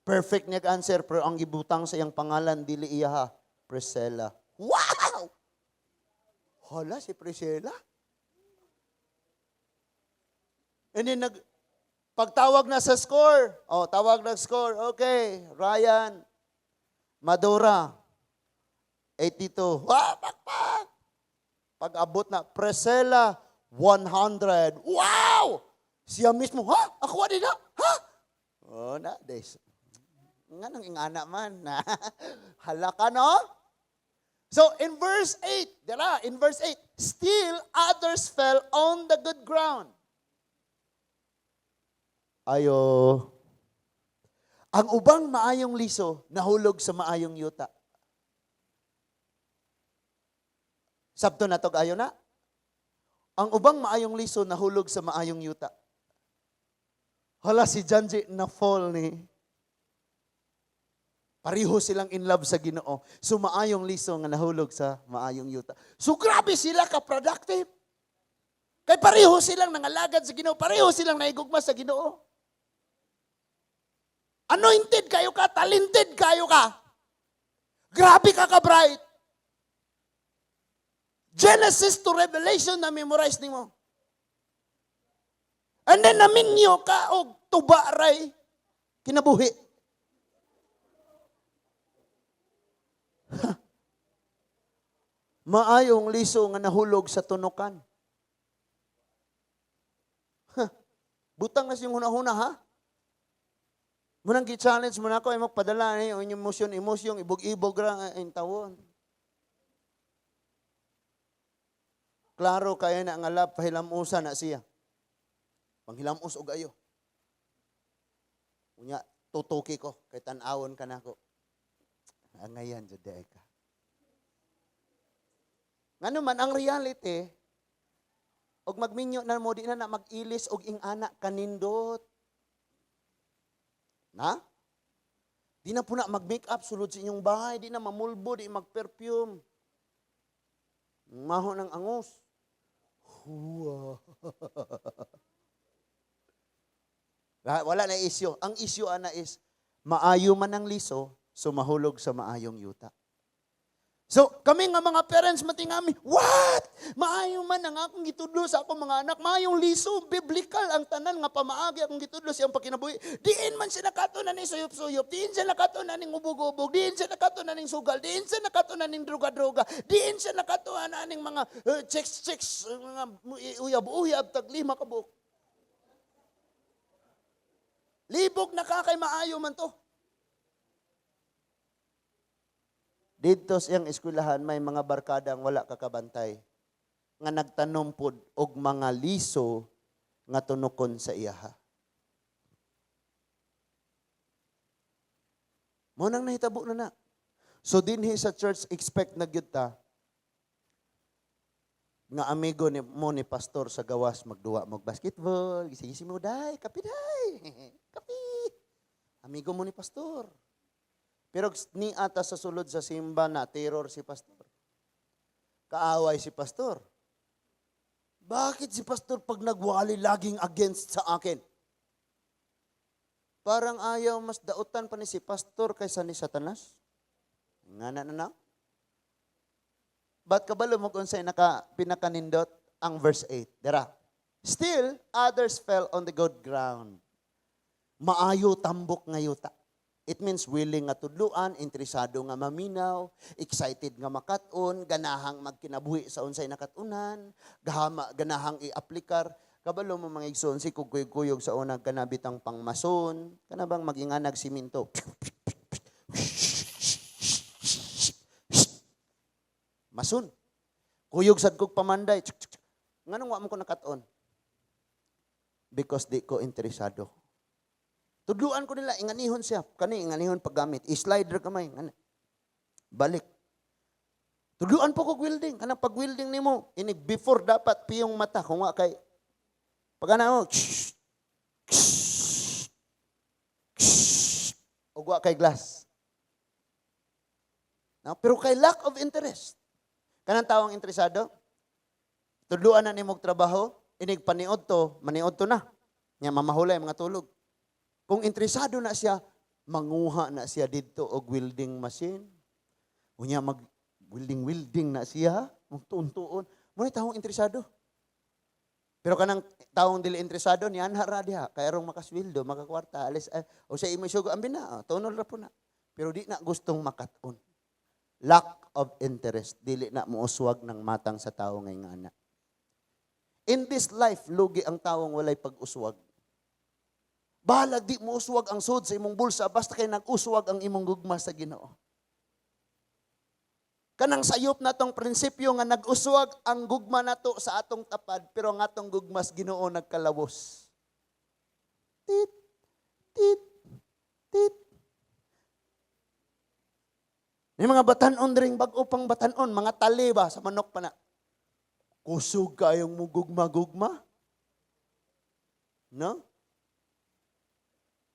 Perfect niya answer, pero ang gibutang sa iyang pangalan, dili iya ha, Priscilla. Wow! Hala, si Priscilla. And then, pagtawag na sa score, oh, tawag na score, okay, Ryan, Madura, 82. Wah, pakpak! Pag abot na, Priscilla, 100. Wow! Siya mismo, "Ha? Ako din na? Ha?" Oh, na, des. Nga nang ingana man. Hala ka, no? So, in verse 8, dira, in verse 8, still others fell on the good ground. Ayo. Ang ubang maayong liso, nahulog sa maayong yuta. Sabto na tog ayo na. Ang ubang maayong liso nahulog sa maayong yuta. Hala, si Janji na fall ni. Pareho silang in love sa Ginoo. So maayong liso nga nahulog sa maayong yuta. So grabe sila ka productive. Kay pareho silang nangalagad sa Ginoo, pareho silang naigugma sa Ginoo. Anointed kayo ka, talented kayo ka. Grabe ka ka-bright. Genesis to Revelation na memorize nimo. And then naminyo ka og tuba ray kinabuhi. Ha. Maayong liso nga nahulog sa tunukan. Ha. Butang na siyang hunahuna, ha? Munang gi-challenge mo na ako ay magpadala ni inyong emosyon, emosyon, ibog-ibog ra ang tawon. Klaro kaya na ang alab, pahilamusa na siya. Panghilamos og ayo. Unya, tutuki ko, kay tan-awon ka nako. Angayan, jud ay ka. Ngano man, ang reality, og magminyo na mo, di na na mag-ilis og ing-ana kanindot. Na? Di na po na mag-make up sulod sa inyong bahay, di na mamulbo, di mag-perfume. Maho ng angus. Huwa. Wala na isyo. Ang isyo ana is, maayo man ang liso, so mahulog sa maayong yuta. So, kami nga mga parents, matingami, "What? Maayo man ang akong gitudlo sa akong mga anak, maayong liso, biblical ang tanan nga pamaagi akong gitudlo siyang pagkinabuhi. Diin man siya nakatunan ning suyop-suyop, diin siya nakatunan ning ubog-ubog, diin siya nakatunan ning sugal, diin siya nakatunan ning droga-droga, diin siya nakatunan ning mga chicks-chicks, mga uyab-uyab, tag 5 ka buok. Libog na ka kay maayo man to." Didto sa iyang eskwelahan may mga barkadang wala kakabantay nga nagtanom pod og mga liso nga tunukon sa iyaha. Mao nang nahitabo na na. So dinhi sa church, expect na gyud ta nga amigo ni mo ni pastor sa gawas, magduwa mo basketball, gisi-gisi mo, "Day, kapi day, kapi." Amigo mo ni pastor. Pero ni ata sa sulod sa simba na terror si pastor. Kaaway si pastor. "Bakit si pastor pag nagwali laging against sa akin? Parang ayaw, mas dautan pa ni si pastor kaysa ni Satanas." Nga na na na. But kabalo mo kung unsay naka, pinakanindot ang verse 8. Dira. Still, others fell on the good ground. Maayo tambok nga yuta. It means willing nga tudluan, interesado nga maminaw, excited nga makat-on, ganahang magkinabuhi sa unsay nakatunan, gahama, ganahang i-aplikar. Kabalo mo, mga igsoon, si kuyog-kuyog sa unang kanabitang pangmason, kanabang maginganag siminto. Mason. Kuyog sad kog pamanday. Nganong wa mo ko nakat-on? Because di ko interesado. Tudluan ko nila, inganihon siya. Kani, inganihon paggamit. I-slide ra kamay. Ngana. Balik. Tudluan po kog welding. Kanang pag-welding nimo, inig before dapat piyong mata. Kung wa kay, pag ana mo, ug wa kay glass. No? Pero kay lack of interest. Kanang tawang interesado, tudluan na nimo og trabaho, inig paniod to, maniod to na. Nya mamahulay mga tulog. Kung interesado na siya, manguha na siya didto og welding machine. Unya mag welding welding na siya, magtuon-tuon. Mo ni tawong interesado. Pero kanang tawong dili interesado, nianha ra diha, kay arong makasweldo, makakwarta, alis eh, o sa imo sugo ambi na, oh, tunol ra po na. Pero di na gustong makat-on. Lack of interest, dili na mouswag ng matang sa tao ngay nga. In this life, lugi ang tawong walay pag-uswag. Bahalag di mo uswag ang sud sa imong bulsa, basta kay nag-uswag ang imong gugma sa Ginoo. Kanang sayop natong prinsipyo nga nag-uswag ang gugma nato sa atong tapad, pero ang atong gugma sa Ginoo nagkalawos. Tit, tit, tit. May mga batanon dring bag-o pang batanon, mga tali ba sa manok pa na. Kusog kayong mugugma-gugma? No?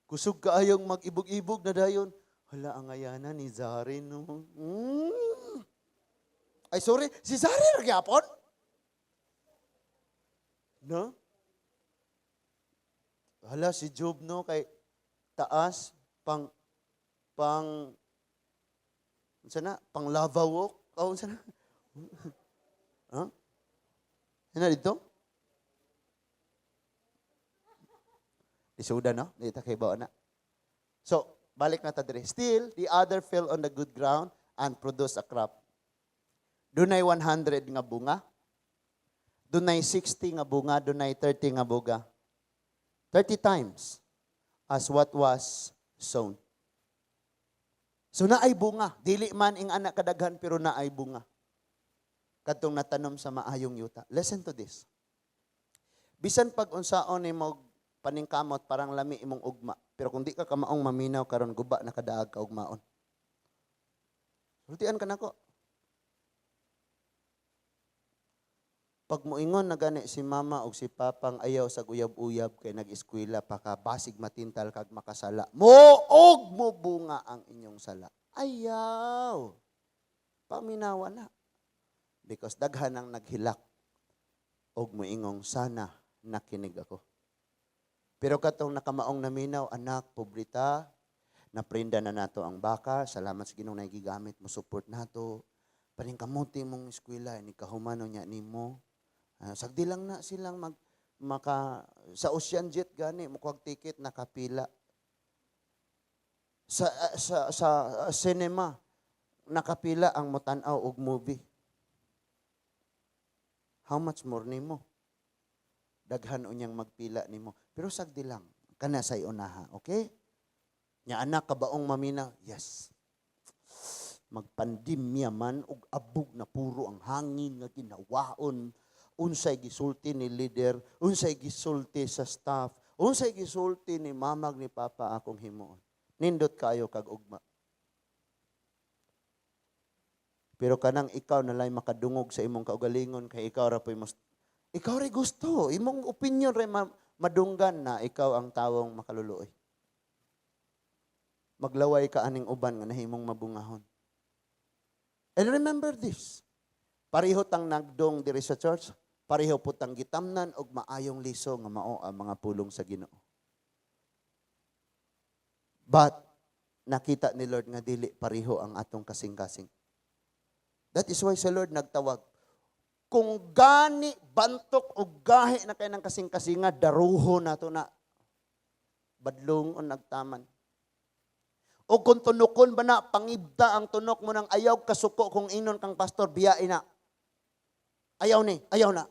Kusog kaayong mag-ibog-ibog na dayon. Hala, ang ayana ni Zari, no? Ay, sorry, si Zari ra gyapon? No? Hala, si Job, no, kay taas, pang, pang, unsa na, pang lava walk? Oh, unsa na? Huh? Ano dito? Isuda, no? Dito kay bawa na. So, balik na ta diri. Still, the other fell on the good ground and produced a crop. Dunay 100 nga bunga. Dunay 60 nga bunga, dunay 30 nga bunga. 30 times as what was sown. So naay bunga. Dili man ing anak kadaghan pero naay bunga. Kadtong natanom sa maayong yuta. Listen to this. Bisan pag unsaon nimo paningkamot, parang lami imong ugma. Pero kung di ka kamaong maminaw karon, guba na kadaag ka ugmaon. Sultian ka nako. Pag moingon na gani si mama o si papang ayaw sa uyab-uyab kay nag-eskwela pa ka, basig matintal kag makasala. Moog mo bunga ang inyong sala. Ayaw. Paminawa na. Because daghan ang naghilak og moingong sana nakinig ako. Pero katong nakamaong naminaw, "Anak, pobrita, naprinda na nato ang baka, salamat sa Ginoo na gigamit mo support nato. Paningkamuti mong eskwela, ni kahumano niya nimo. Sagdi lang na silang mag maka sa Ocean Jet gani mo ticket nakapila. Sa cinema nakapila ang motan-aw og movie. How much more nimo? Daghan unyang magpila nimo. Pero sagdi lang kana sa unaha, okay? Nya anak, kabaong mamina, yes. Magpandemya man ug abog na puro ang hangin nga ginawaon, unsay gisulti ni leader, unsay gisulti sa staff, unsay gisulti ni mama ug ni papa akong himuon. Nindot kayo kag ugma. Pero kanang ikaw na lay makadungog sa imong kaugalingon kay ikaw ra po'y mas ikaw ray gusto, imong opinion ray madunggan na ikaw ang tawong makaluluoy. Maglaway ka aning uban nga nahimong mabungahon. And remember this, pareho tang nagdong diri sa church, pareho po tang gitamnan og maayong liso nga mao ang mga pulong sa Ginoo. But nakita ni Lord nga dili pareho ang atong kasing-kasing. That is why sa Lord nagtawag. Kung gani bantok o gahi na kay ng kasing-kasinga, daruho na to na badlong o nagtaman. O kung tunokon ba na, pangibda ang tunok mo ng ayaw kasuko kung inon kang pastor, biyain na. Ayaw ni, ayaw na.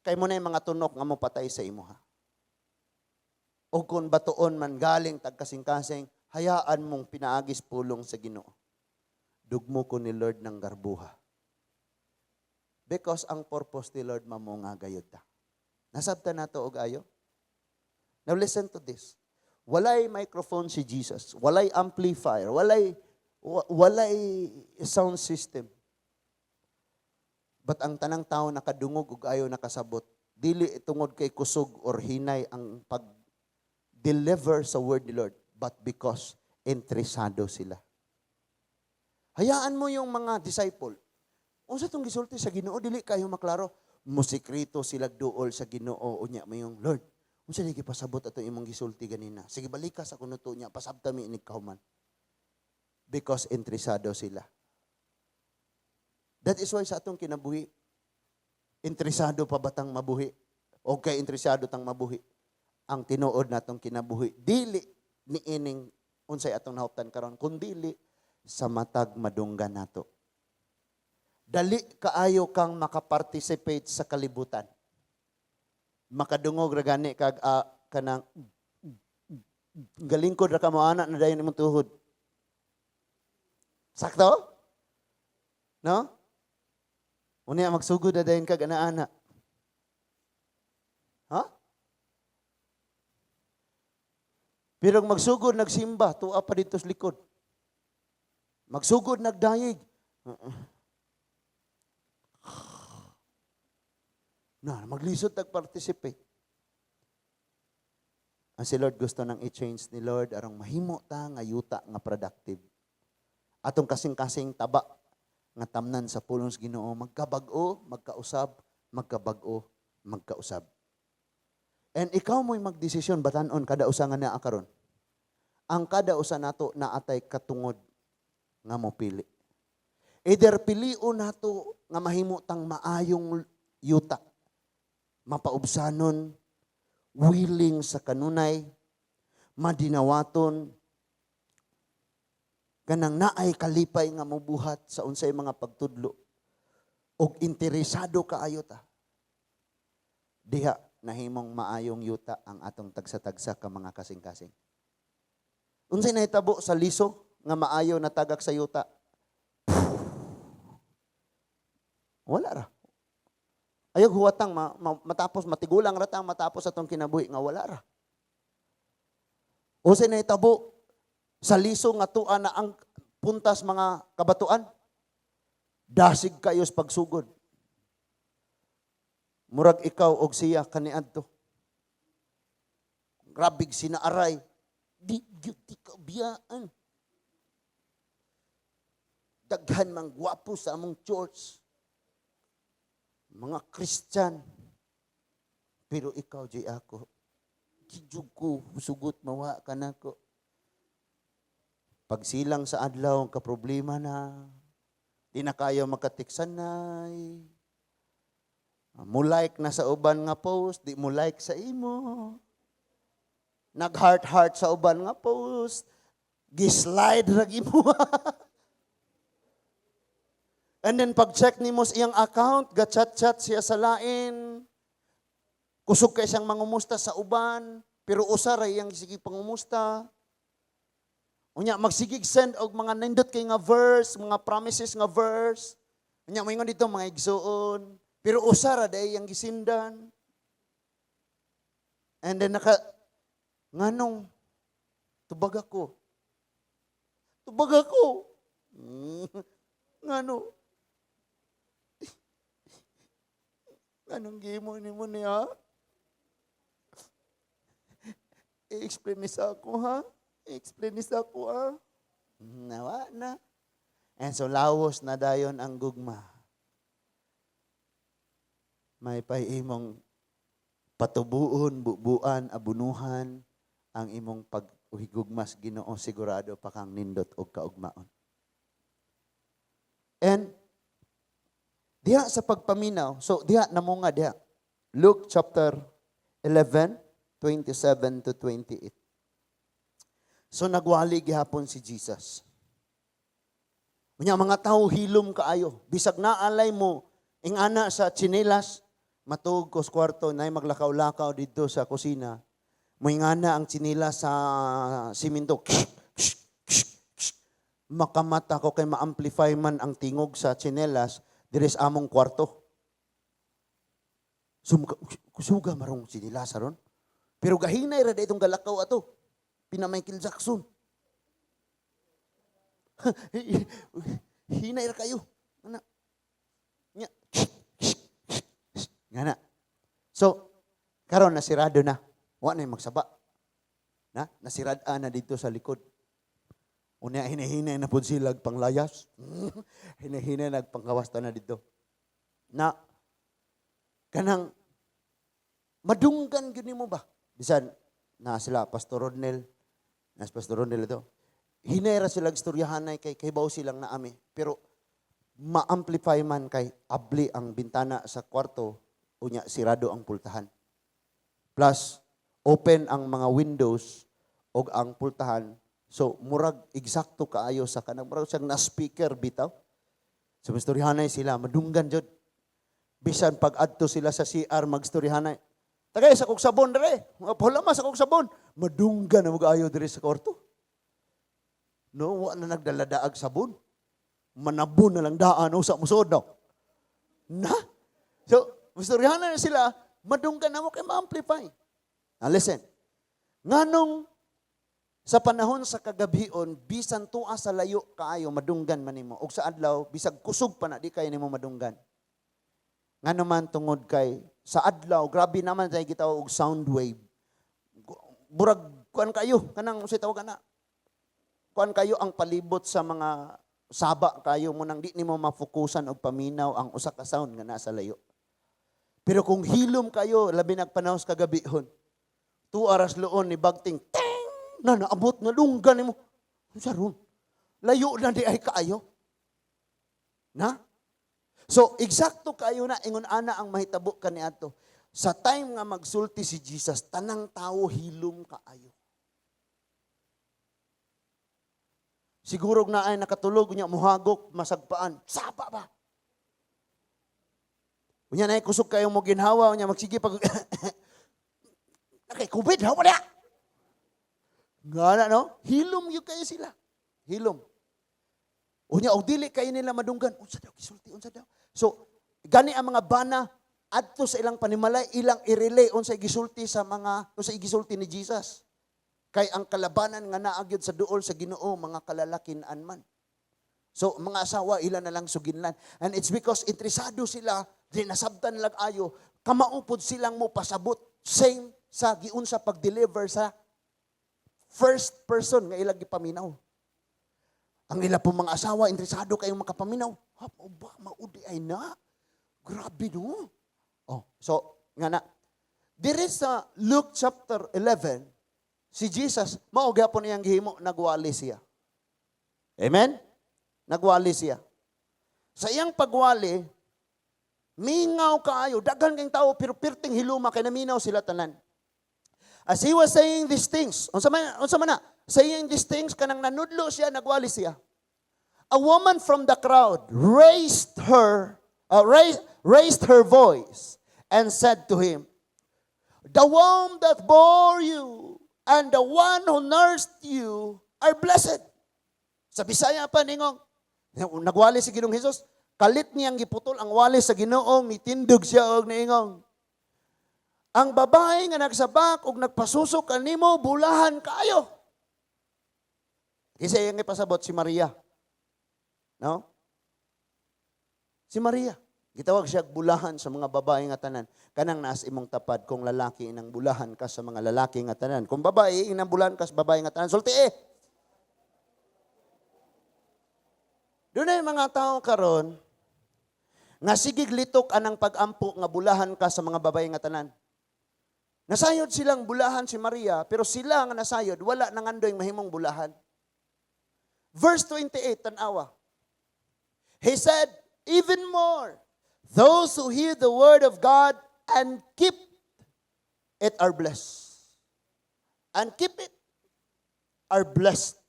Kay mo na yung mga tunok nga mo patay sa imo ha. O kung batuon man galing tagkasing-kasing, hayaan mong pinaagis pulong sa Ginoo. Dugmo ko ni Lord ng garbuha. Because ang purpose ni Lord mamunga gayud ta. Nasabtan nato og ayo? Now listen to this. Walay microphone si Jesus, walay amplifier, walay sound system. But ang tanang tao nakadungog ug ayo nakasabot, dili tungod kay kusog or hinay ang pag-deliver sa word ni Lord, but because interesado sila. Hayaan mo yung mga disciple. Unsa tong gisulti sa Ginoo, dili kayo maklaro. Musikreto sila duol sa Ginoo unya mo yung Lord. Unsa di pasabot ato imong gisulti ganina? Sige, balika sa kunuto niya, pasabta mi inig kahuman. Because interesado sila. That is why sa atong kinabuhi, interesado pa batang mabuhi? Okay, interesado tang mabuhi. Ang tinuod natong kinabuhi, dili ni ining unsay atong nahuptan karon, kun dili sa matag madunggan nato. Dali kaayo kang makaparticipate sa kalibutan. Makadungog ra gani kag kanang galingkod ra ka mo ana na dayon imong tuhod. Sakto? No? Unya magsugod na dayon kag ana-ana. Ha? Pero magsugod nagsimba, tuwa pa dito sa likod. Magsugod nagdayeg. Na, maglisod tag-participate. Ang si Lord gusto nang i-change ni Lord arong mahimo ta nga yuta nga productive. Atong kasing-kasing taba nga tamnan sa pulong sa Ginoo, magkabag-o, magkausab, magkabag-o, magkausab. And ikaw mo'y magdesisyon batan-on kada usa nga naa karon. Ang kada usa nato naatay katungod nga mopili. Either pilion nato nga mahimo tang maayong yuta, mapaubsanon, willing sa kanunay, madinawaton, kanang naay kalipay nga mobuhat sa unsay mga pagtudlo, og interesado kaayo ta. Diha nahimong maayong yuta ang atong tagsa-tagsa ka mga kasing-kasing. Unsay nahitabo sa liso nga maayo natagak sa yuta? Wala ra. Ayaw huwatang matapos, matigulang ratang matapos atong kinabuhi nga wala ra. Unsay nahitabo sa liso nga tua na ang puntas mga kabatuan? Dasig kayo sa pagsugod. Murag ikaw og siya kaniadto. Grabig sinaaray. Di gyud ti ka biyaan. Daghan mang gwapo sa among church. Mga Christian. Pero ikaw jay ako. Di jud ko sugot mawa ka nako. Pagsilang sa adlaw ang kaproblema na. Di na kayo makatiksanay. Mo like na sa uban nga post, di mo like sa imo. Nag-heart-heart sa uban nga post, gislide ra imo. And then pag-check nimo sa iyang account, ga-chat-chat siya sa lain. Kusog kay siyang mangumusta sa uban, pero usa ra iyang sige pangumusta. Unya magsigig send og mga nindot kay nga verse, mga promises nga verse. Unya moingon dito mga igsuon, pero usa ra diay ang gisindan. And then naka nganong tubag ako. Tubag ako. Ngano? Anong gimo nimo niya? I-explain ni sa ako, ha? I-explain ni sa ako, ha? Nawa na. And so, lawos na dayon ang gugma. May imong patubuon, bubuan, abunuhan ang imong pag-uhigugma sa Ginoo, sigurado pa kang nindot og kaugmaon. And diha sa pagpaminaw, so diha namunga diha. Luke chapter 11, 27 to 28. So nagwali gihapon si Jesus. Unya mga tao hilom kaayo. Bisag naalay mo ingana sa tsinelas, matuog ko sa kwarto, nay maglakaw-lakaw dito sa kusina. Moingana ang tsinelas sa simento. Makamata ko kay ma-amplify man ang tingog sa tsinelas diri sa among kwarto. So, kusuga marong tsinelas aron. Pero gahinay ra itong galakaw ato. Pina Michael Jackson. Hinay ra kayo. Ana. Nya. Nga na. So, karon nasirado na. Wa na magsaba. Na, nasirada na dito sa likod. Unya hinahinay na pud sila panglayas. Hinahinay nagpangkawas na dito. Na kanang madunggan gyud nimo ba? Bisan na sila Pastor Rodnel, na si Pastor Rodnel ito. Hinay ra sila istoryahanay kay kahibaw silang naami. Pero ma-amplify man kay abli ang bintana sa kwarto, unya sirado ang pultahan. Plus open ang mga windows og ang pultahan. So murag eksakto kaayo sa kanang murag siyang na speaker bitaw. So istoryahanay sila madunggan jud. Bisan pag adto sila sa CR magstoryahanay. Tagay sa kog sabon dire. Mga pulama sa kog sabon. Madunggan na mag-ayo dire sa kwarto. No, wa na nagdaladaag sabon. Manabon na lang daan usa musod no. Na? So, istoryahanay na sila, madunggan na mo kay ma-amplify. Now listen. Nganong sa panahon sa kagabhion, bisan tua sa layo kaayo madunggan man nimo. Og sa adlaw, bisag kusog pa na di kayo nimo madunggan. Ngano man tungod kay sa adlaw, grabe naman tayo gitawag og sound wave. Burag kuan kayo, kanang unsay tawag ana? Kuan kayo ang palibot sa mga saba kayo mo nang di nimo mafokusan og paminaw ang usa ka sound nga nasa layo. Pero kung hilom kayo, labi nagpanaw sa kagabihon, 2 hours loon ni bagting, ting! Na naabot na lunggan nimo. Unsa ron? Layo na di ay kaayo. Na? So, eksakto kayo na ingon ana ang mahitabo kaniadto. Sa time nga magsulti si Jesus, tanang tao hilom kaayo. Siguro na ay nakatulog unya muhagok masagpaan. Sapa ba? Unya na kusog kayo mo ginhawa unya magsige pag nakay COVID hawa na. Nga na no? Hilom gyud kayo sila. Hilom. Unya og dili kayo nila madunggan, unsa daw gisulti, unsa daw. So gani ang mga bana adto sa ilang panimalay ilang i-relay unsay gisulti sa mga unsay gisulti ni Jesus. Kay ang kalabanan nga naa gyud sa duol sa Ginoo mga kalalakinan man. So mga asawa ila na lang suginlan. And it's because interesado sila, di nasabtan lag ayo, kamaupod silang mo pasabot same sa giunsa pag-deliver sa first person nga ilang gipaminaw. Ang ila po mga asawa, interesado kayong makapaminaw. Ha, mao ba, maudi ay na. Grabe no. Oh, so, nga na. Diri sa Luke chapter 11, si Jesus, mao gyapon iyang gihimo, nagwali siya. Amen? Nagwali siya. Sa iyang pagwali, mingaw kaayo, daghan kayong tao, pero pirting hiluma kay naminaw sila tanan. As he was saying these things, unsa man na, saying these things, kanang nanudlo siya, nagwali siya. A woman from the crowd raised her voice and said to him, "The womb that bore you and the one who nursed you are blessed. Sa Bisaya pa ningong, nagwali si Ginoong Hesus, kalit niyang giputol ang wali sa Ginoo, mitindog siya og niingong, "Ang babae nga nagsabak og nagpasusok kanimo, bulahan kaayo." Kasi iyang ipasabot si Maria. No? Si Maria. Gitawag siya bulahan sa mga babae nga tanan. Kanang naas imong tapad, kung lalaki, inang bulahan ka sa mga lalaki nga tanan. Kung babae, inang bulahan ka sa babae nga tanan. Sulti eh. Doon na yung mga tao karon nga sigig litok anang pag-ampo nga bulahan ka sa mga babae nga tanan. Nasayod silang bulahan si Maria, pero sila nga nasayod, wala nangandoy mahimong bulahan. Verse 28, tanawa. He said, "Even more, those who hear the word of God and keep it are blessed." And keep it are blessed.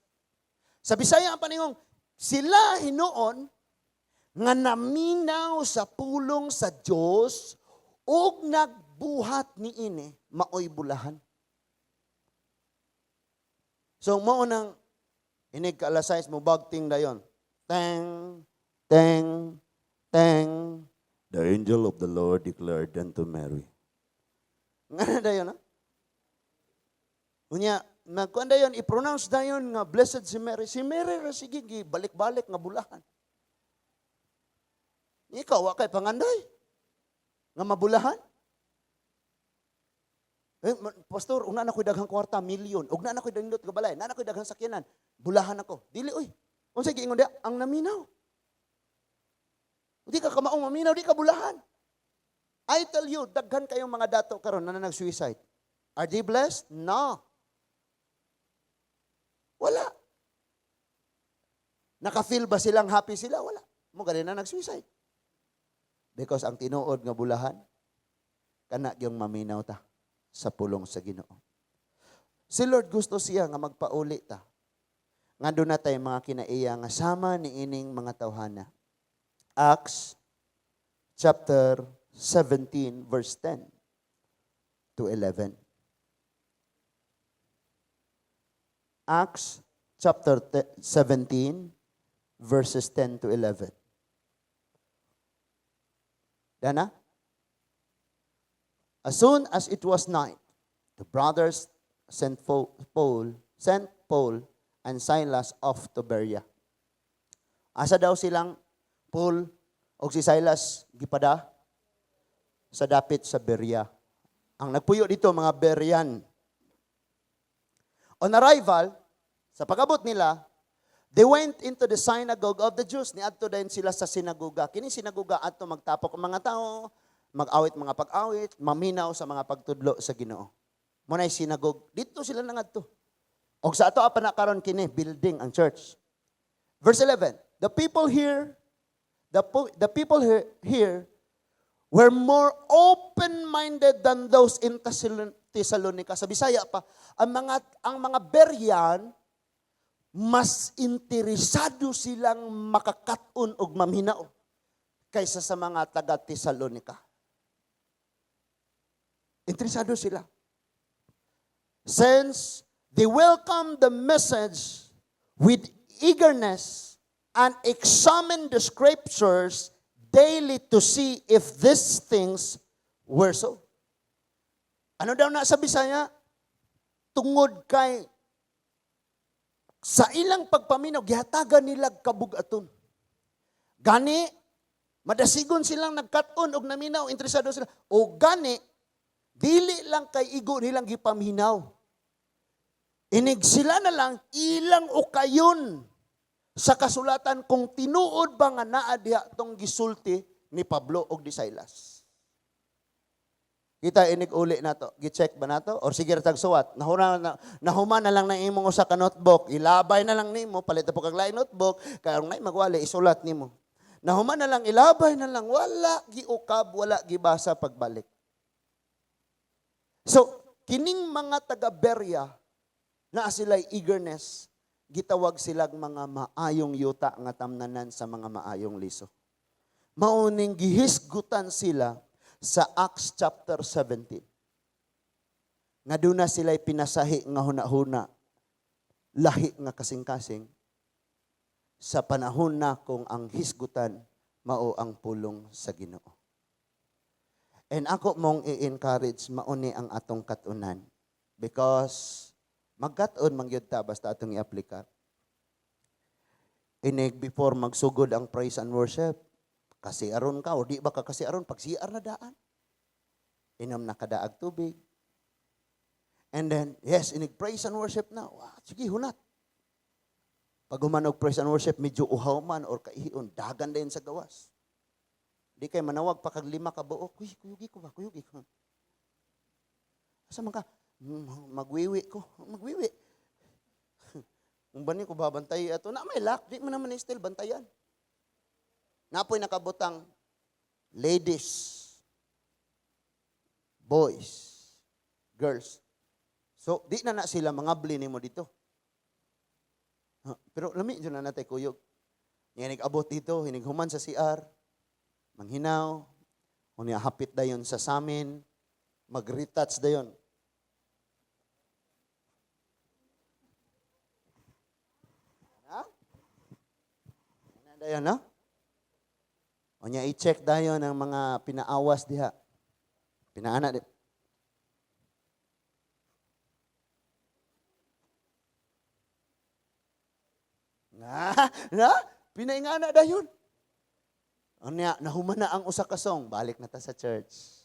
Sa Bisaya ang paningong, sila hinuon nga naminaw sa pulong sa Dios ug nagbuhat niini, maoy bulahan. So mao nang inig ka alas 6 mo bagting dayon. Teng, teng, teng. "The angel of the Lord declared unto Mary." Nga na dayon, ha? Unya, magkuan dayon, i-pronounce dayon nga blessed si Mary. Si Mary ra sige balik-balik nga bulahan. Ikaw, wa kay pangandoy nga mabulahan. Eh, pastor, una na ko'y daghang kwarta, milyon. Ug na ko'y nindot nga balay, na ko'y daghang sakyanan. Bulahan ako. Dili oy. Unsa giingon diha? Ang naminaw. Di ka kamaong maminaw, di ka bulahan. I tell you, daghan kayong mga dato karon na nag-suicide. Are they blessed? No. Wala. Naka-feel ba silang happy sila? Wala. Mo gani na nag-suicide. Because ang tinuod nga bulahan, kana gyung maminaw ta sa pulong sa Ginoo. Si Lord gusto siya nga magpauli ta. Nga doon na tayo mga kinaiya nga sama ni ining mga tawhana. Acts chapter 17 verse 10 to 11. Acts chapter 17 verses 10 to 11. Dana? As soon as it was night, the brothers sent Paul and Silas off to Berea. Asa daw silang Paul o si Silas gipada? Sa dapit sa Berea. Ang nagpuyo dito, mga Berean. On arrival, sa pag-abot nila, they went into the synagogue of the Jews. Niadto din sila sa sinagoga. Kini sinagoga adto magtapok ang mga tao, mag-awit mga pag-awit, maminaw sa mga pagtudlo sa Ginoo. Mo nay sinagog. Dito sila nangadto. Og sa ato pa na karon kini building ang church. Verse 11. The people here were more open-minded than those in Thessalonica. Sa Bisaya pa, ang mga Berean mas interesado silang makakaton og maminaw kaysa sa mga taga Thessalonica. Interesado sila. Since they welcomed the message with eagerness and examined the scriptures daily to see if these things were so. Ano daw na sa Bisaya? Tungod kay sa ilang pagpaminaw, gihatagan nila kabugaton. Gani, madasigon silang nagkat-on og naminaw, interesado sila. O gani, dili lang kay igo nilang gipaminaw. Inig sila na lang ilang ukayon sa kasulatan kung tinuod ba nga naa diha tong gisulti ni Pablo og ni Silas. Kita inig uli nato, gi-check ba nato or sige ra tag suwat. Nahuna na, nahuman na lang na imong usa ka notebook, ilabay na lang nimo, palit na po kag laing notebook, kay aron magwali isulat nimo. Nahuman na lang, ilabay na lang, wala giukab, wala gibasa pagbalik. So, kining mga taga Berea naa sila'y eagerness, gitawag silang mga maayong yuta nga tamnanan sa mga maayong liso. Mauning gihisgutan sila sa Acts chapter 17. Nga doon na sila'y pinasahi nga huna-huna. Lahi nga kasing-kasing sa panahon na kung ang hisgutan mao ang pulong sa Ginoo. And ako mong i-encourage, mauni ang atong katunan because magkat-on man gyud ta basta atong i-aplikar. Inig before magsugod ang praise and worship, kasi aron ka o di ba ka kasi aron pag CR na daan. Inom na kadaag tubig. And then, yes, inig praise and worship na. Wow, sige, hunat. Pag human og praise and worship, medyo uhaw man or kaihion, dagan din sa gawas. Di kay manawag pa kag lima ka buok. "Uy, kuyugi ko ba? Kuyugi ko. Asa man ka?" "Magwiwi ko." Magwiwi. Kung bani ko babantay ato, na may lock, di mo naman still bantayan. Napoy nakabutang ladies, boys, girls. So, di na na sila mga nimo dito. Ha, pero lami dyan na natay kuyog. Nga abot dito, hinighuman sa CR, manghinaw, unya hapit dayon sa samin, mag-retouch dayon. Ha? Ana dayon, no? Unya i-check dayon ang mga pinaawas diha. Pinaana di. Na, na, pinaingana dayon. Unya, nahuman na ang usa ka song, balik na ta sa church.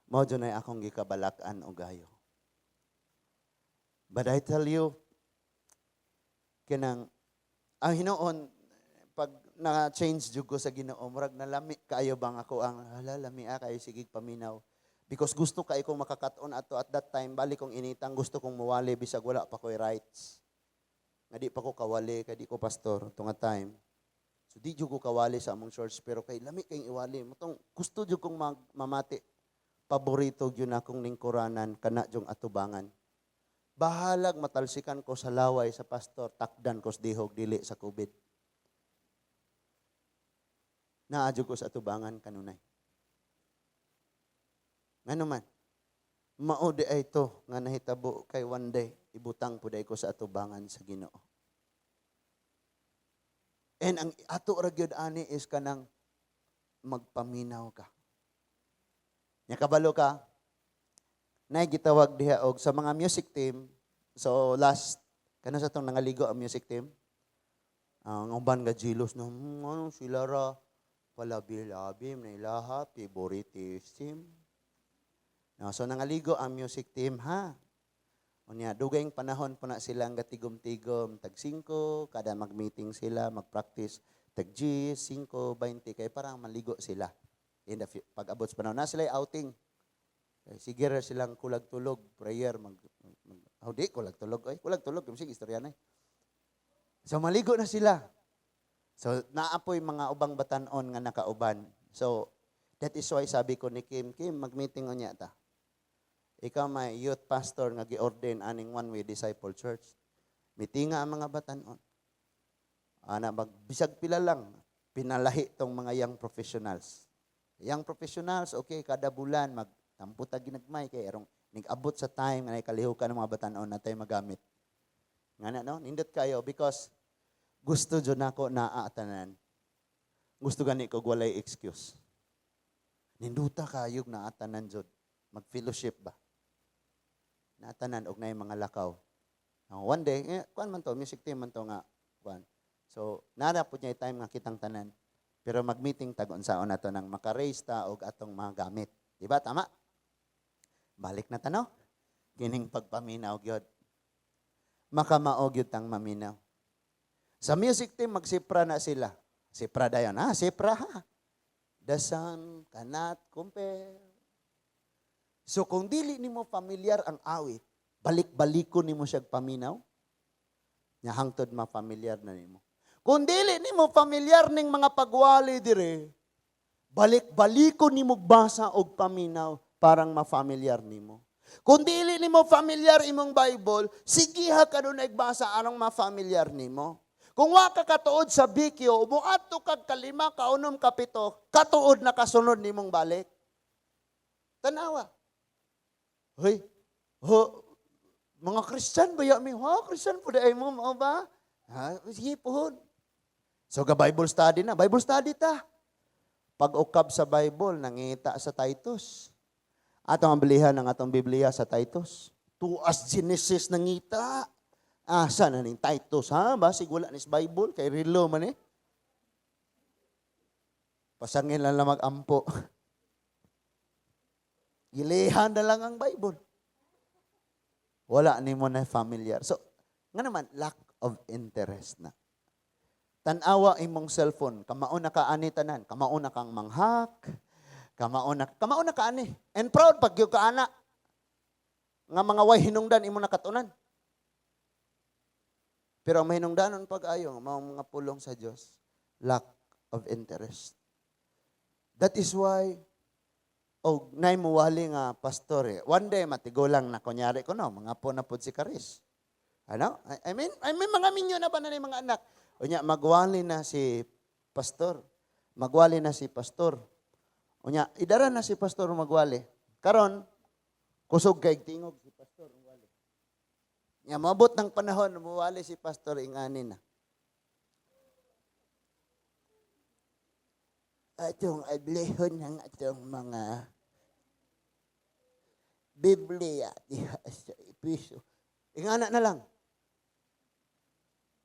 Mao jud ay akong gikabalak-an og gayo. But I tell you, kanang ang hinuon pag na-change jud ko sa Ginoo, murag nalami kaayo bang ako ang hala, lami ah kayo sige paminaw. Because gusto kay kong makakat-on ato at that time, balik kong initang gusto kong muwali bisag wala pa ko'y rights. Nga di pa ko kawali, kay di ko pastor tunga time. So di jud ko kawali sa among church, pero kay lami kayong iwali. Motong gusto jud kong mamati. Paborito gyud akong lingkuranan kana jung atubangan. Bahalag matalsikan ko sa laway sa pastor, takdan ko sa dihog dili sa COVID. Naa jud ko sa atubangan kanunay. Ngano man, mao di ay to nga nahitabo kay one day ibutang pud ko sa atubangan sa Ginoo. And ang ato ra gyud ani is kanang magpaminaw ka. Nya kabalo ka, nay gitawag diha og sa mga music team. So last kano sa tong nangaligo ang music team? Ang uban ga jealous na ano sila ra palabi-labi na ilaha favoritism. No, so nangaligo ang music team ha. Unya dugayng panahon po na silang gatigom-tigom tag 5 kada mag-meeting sila, mag-practice tag G 5:20 kay parang maligo sila. In the pag-abot sa panahon na sila outing. Kay sige ra silang kulag tulog, prayer mag, mag oh, di kulag tulog oy, kulag tulog sige istorya na. So maligo na sila. So naapoy mga ubang batan-on nga nakauban. So that is why sabi ko ni Kim, "Kim, mag-meeting unya ta. Ikaw may youth pastor nga gi-ordain aning One Way Disciple Church. Meeting nga ang mga batan-on." Ana mag bisag pila lang pinalahi tong mga young professionals. Young professionals, okay, kada bulan magtampo ta ginagmay kay erong nigabot sa time nga kalihukan ng mga batan-on na tayo magamit. Nga na, no? Nindot kayo because gusto jud nako naa tanan. Gusto gani ko walay excuse. Ninduta kayog naa tanan jud. Mag-fellowship ba? Natanan og nay mga lakaw. Now, one day, kuan man to, music team man to nga kuan. So, nara pud niya time nga kitang tanan. Pero mag-meeting tag unsaon nato nang maka-raise ta og atong mga gamit. Di ba? Tama? Balik na ta, no? Kining pagpaminaw gyud. Makamao gyud tang maminaw. Sa music team, magsipra na sila. Sipra dayon. Ha? Sipra ha? The sun cannot compare. So kung dili nimo familiar ang awit, balik-balikon nimo siya paminaw. Nya hangtod ma-familiar na nimo. Kung dili nimo familiar ning mga pagwali dire, balik-balikon nimo basa og paminaw parang ma-familiar nimo. Kung dili nimo familiar imong Bible, sigiha ka doon nagbasa arong ma-familiar nimo. Kung wa ka katuod sa BQ, muadto kag kalima, kaunom, kapito, katuod na kasunod nimong balik. Tanawa. Hoy, ho, mga Christian ba ya mi? Ha, Christian po ay mo, mao ba? Ha, sige pohon. So ga Bible study na, Bible study ta. Pag-ukab sa Bible, nangita sa Titus. Atong amblihan ang atong Biblia sa Titus. Tuas Genesis nangita. Asa na ning Titus, ha? Basig wala nis Bible, kay rilo man eh. Pasangin lang lang mag-ampo. Gilihan na lang ang Bible. Wala ni mo na familiar. So, nga naman, lack of interest na. Tanawa imong cellphone, kamao na ka ani tanan, kamao na kang manghack, kamao na ka ani. And proud pag gyud ka ana nga mga way hinungdan imo nakatunan. Pero ang mahinungdanon pag-ayo, mao mga pulong sa Dios, lack of interest. That is why og nay muwali nga pastor eh. One day matigulang na kunyari ko no, mga po na pod si Karis. Ano? I mean mga minyo na ba na ni mga anak? Unya magwali na si pastor. Magwali na si pastor. Unya idara na si pastor magwali. Karon kusog kay tingog si pastor magwali. Nya moabot ng panahon muwali si pastor, ingani na. Atong ablehon ng atong mga Biblia diha sa Episo. Ingana na lang.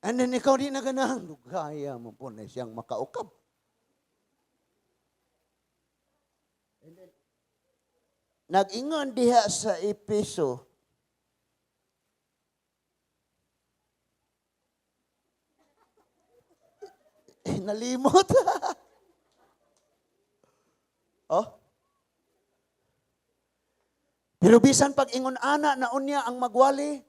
And then ikaw di na ganahan. Lugaya mo po na siyang makaukab. And then, nag-ingon diha sa Episo, eh, nalimot. Oh? Pero bisan pag ingon ana na unya ang magwali,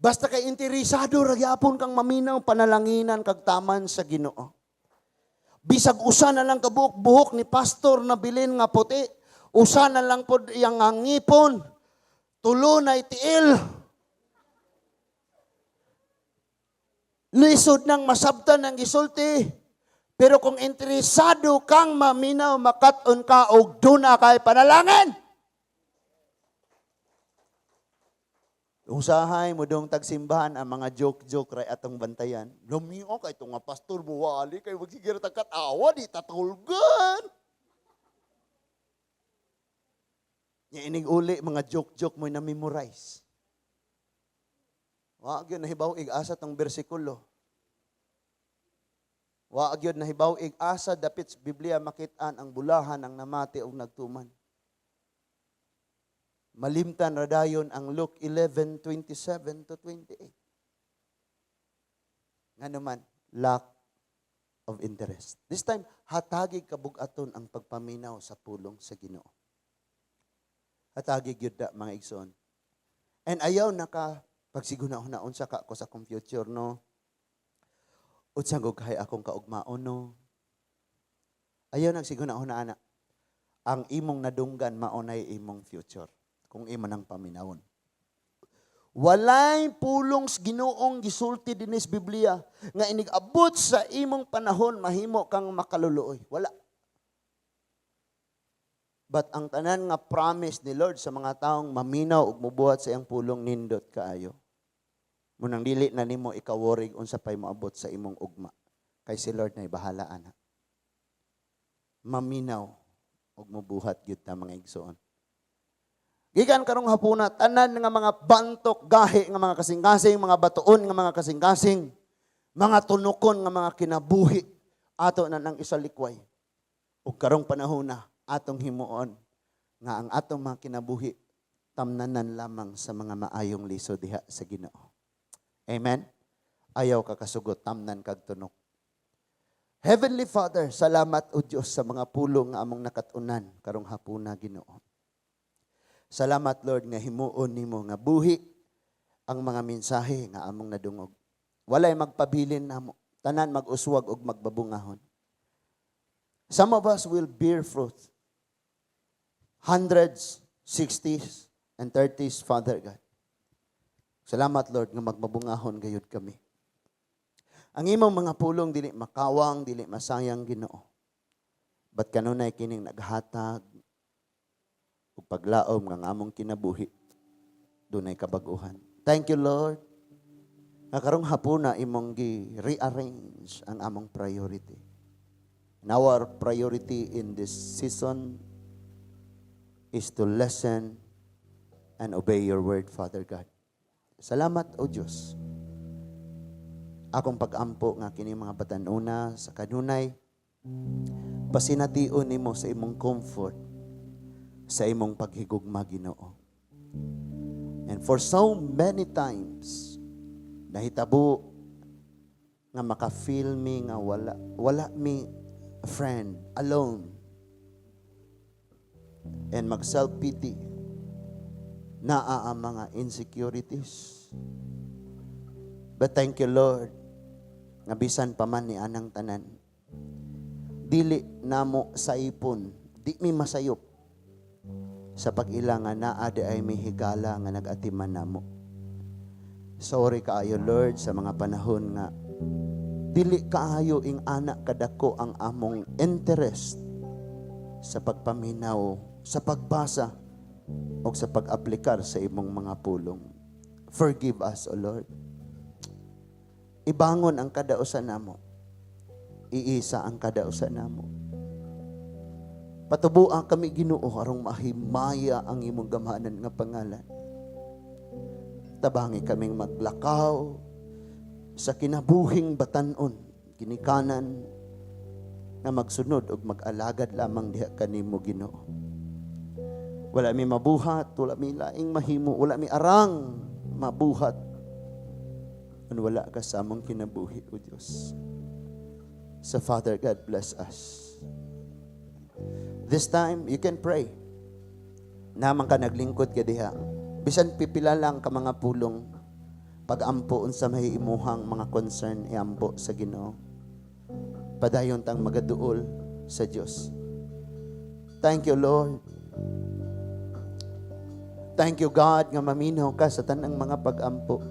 basta kay interesado ra gyapon kang maminaw, panalanginan kag taman sa Ginoo. Bisag usa na lang kabuok buhok ni pastor na bilin nga puti, usa na lang pod iyang ngipon, tulo na itiil. Lisod nang masabtan ang gisulti. Pero kung interesado kang maminaw, makat-on ka og duna kay panalangin. Usahay mo dong tagsimbahan ang mga joke-joke ray atong bantayan. Lumio kay itong nga pastor buwali kay magsigir tag katawa di tatulgan. Nya inig uli mga joke-joke mo na memorize. Wa gyud nahibaw ig asa tong bersikulo. Wa gyud nahibaw ig asa dapit sa Biblia makit-an ang bulahan ang namati og nagtuman. Malimtan ra dayon ang Luke 11:27 to 28. Nga naman, lack of interest. This time, hatagi kabug-aton ang pagpaminaw sa pulong sa Ginoo. Hatagi gyud da, mga igsoon. And ayaw naka pagsiguna-una unsa ka ko sa akong future, no? Unsa gud kay akong kaugmaon, no? Ayaw nagsiguna-una ana. Ang imong nadunggan maunay imong future kung imo nang paminawon. Walay pulong sa Ginoong gisulti dinhi sa Biblia nga inig-abot sa imong panahon mahimo kang makaluluoy. Wala. But ang tanan nga promise ni Lord sa mga taong maminaw ug mubuhat sa iyang pulong nindot kaayo. Munang dili na nimo ikaworig unsa pay moabot sa imong ugma. Kay si Lord nay bahala ana. Maminaw ug mubuhat gyud ta, mga igsoon. Gikan karong hapuna, tanan nga mga bantok gahi nga mga kasing-kasing, mga batuon nga mga kasing-kasing, mga tunukon nga mga kinabuhi, ato na nang isalikway. Ug karong panahon na atong himuon nga ang atong mga kinabuhi tamnanan lamang sa mga maayong liso diha sa Ginoo. Amen? Ayaw ka kasugot, tamnan kag tunok. Heavenly Father, salamat o Diyos sa mga pulong nga among nakatunan karong hapuna, Ginoo. Salamat, Lord, nga himuon nimo nga buhi ang mga mensahe nga among nadungog. Walay magpabilin namo, tanan mag-uswag og magbabungahon. Some of us will bear fruit. Hundreds, 60s, and 30s, Father God. Salamat, Lord, nga magmabungahon gayud kami. Ang imong mga pulong dili makawang, dili masayang, Ginoo. But kanunay kining naghatag ug paglaom nga among kinabuhi. Dunay kabaguhan. Thank you, Lord. Nga karong hapuna imong gi-rearrange ang among priority. And our priority in this season is to listen and obey your word, Father God. Salamat, O Diyos. Akong pag-ampo nga kini mga batanuna sa kanunay, pasination nimo sa imong comfort, sa imong paghigugma, Ginoo. And for so many times, nahitabo nga maka-feel mi nga wala mi friend, alone. And mag self-pity, naa ang mga insecurities. But thank you, Lord, nga bisan pa man ni anang tanan, dili namo saipon, di mi masayop sa pag-ila nga naa diay may higala nga nag-atiman namo. Sorry kaayo, Lord, sa mga panahon nga dili kaayo ing ana kadako ang among interest sa pagpaminaw, sa pagbasa o sa pag-aplikar sa imong mga pulong. Forgive us, O Lord. Ibangon ang kada usa namo. Iisa ang kada usa namo. Patubuan kami, Ginoo, arong mahimaya ang imong gamhanan nga pangalan. Tabangi kaming maglakaw sa kinabuhing batanon, ginikanan nga magsunod ug mag-alagad lamang diha kanimo, Ginoo. Wala mi mabuhat, wala mi laing mahimo, wala mi arang mabuhat. An wala ka sa among kinabuhi, O Diyos. So Father God, bless us. This time, you can pray. Naman ka naglingkod ka diha. Bisan pipila lang ka mga pulong, pag-ampo unsa may imuhang mga concern, iampo sa Ginoo. Padayon tang magaduol sa Dios. Thank you, Lord. Thank you, God, nga maminaw ka sa tanang mga pag-ampo.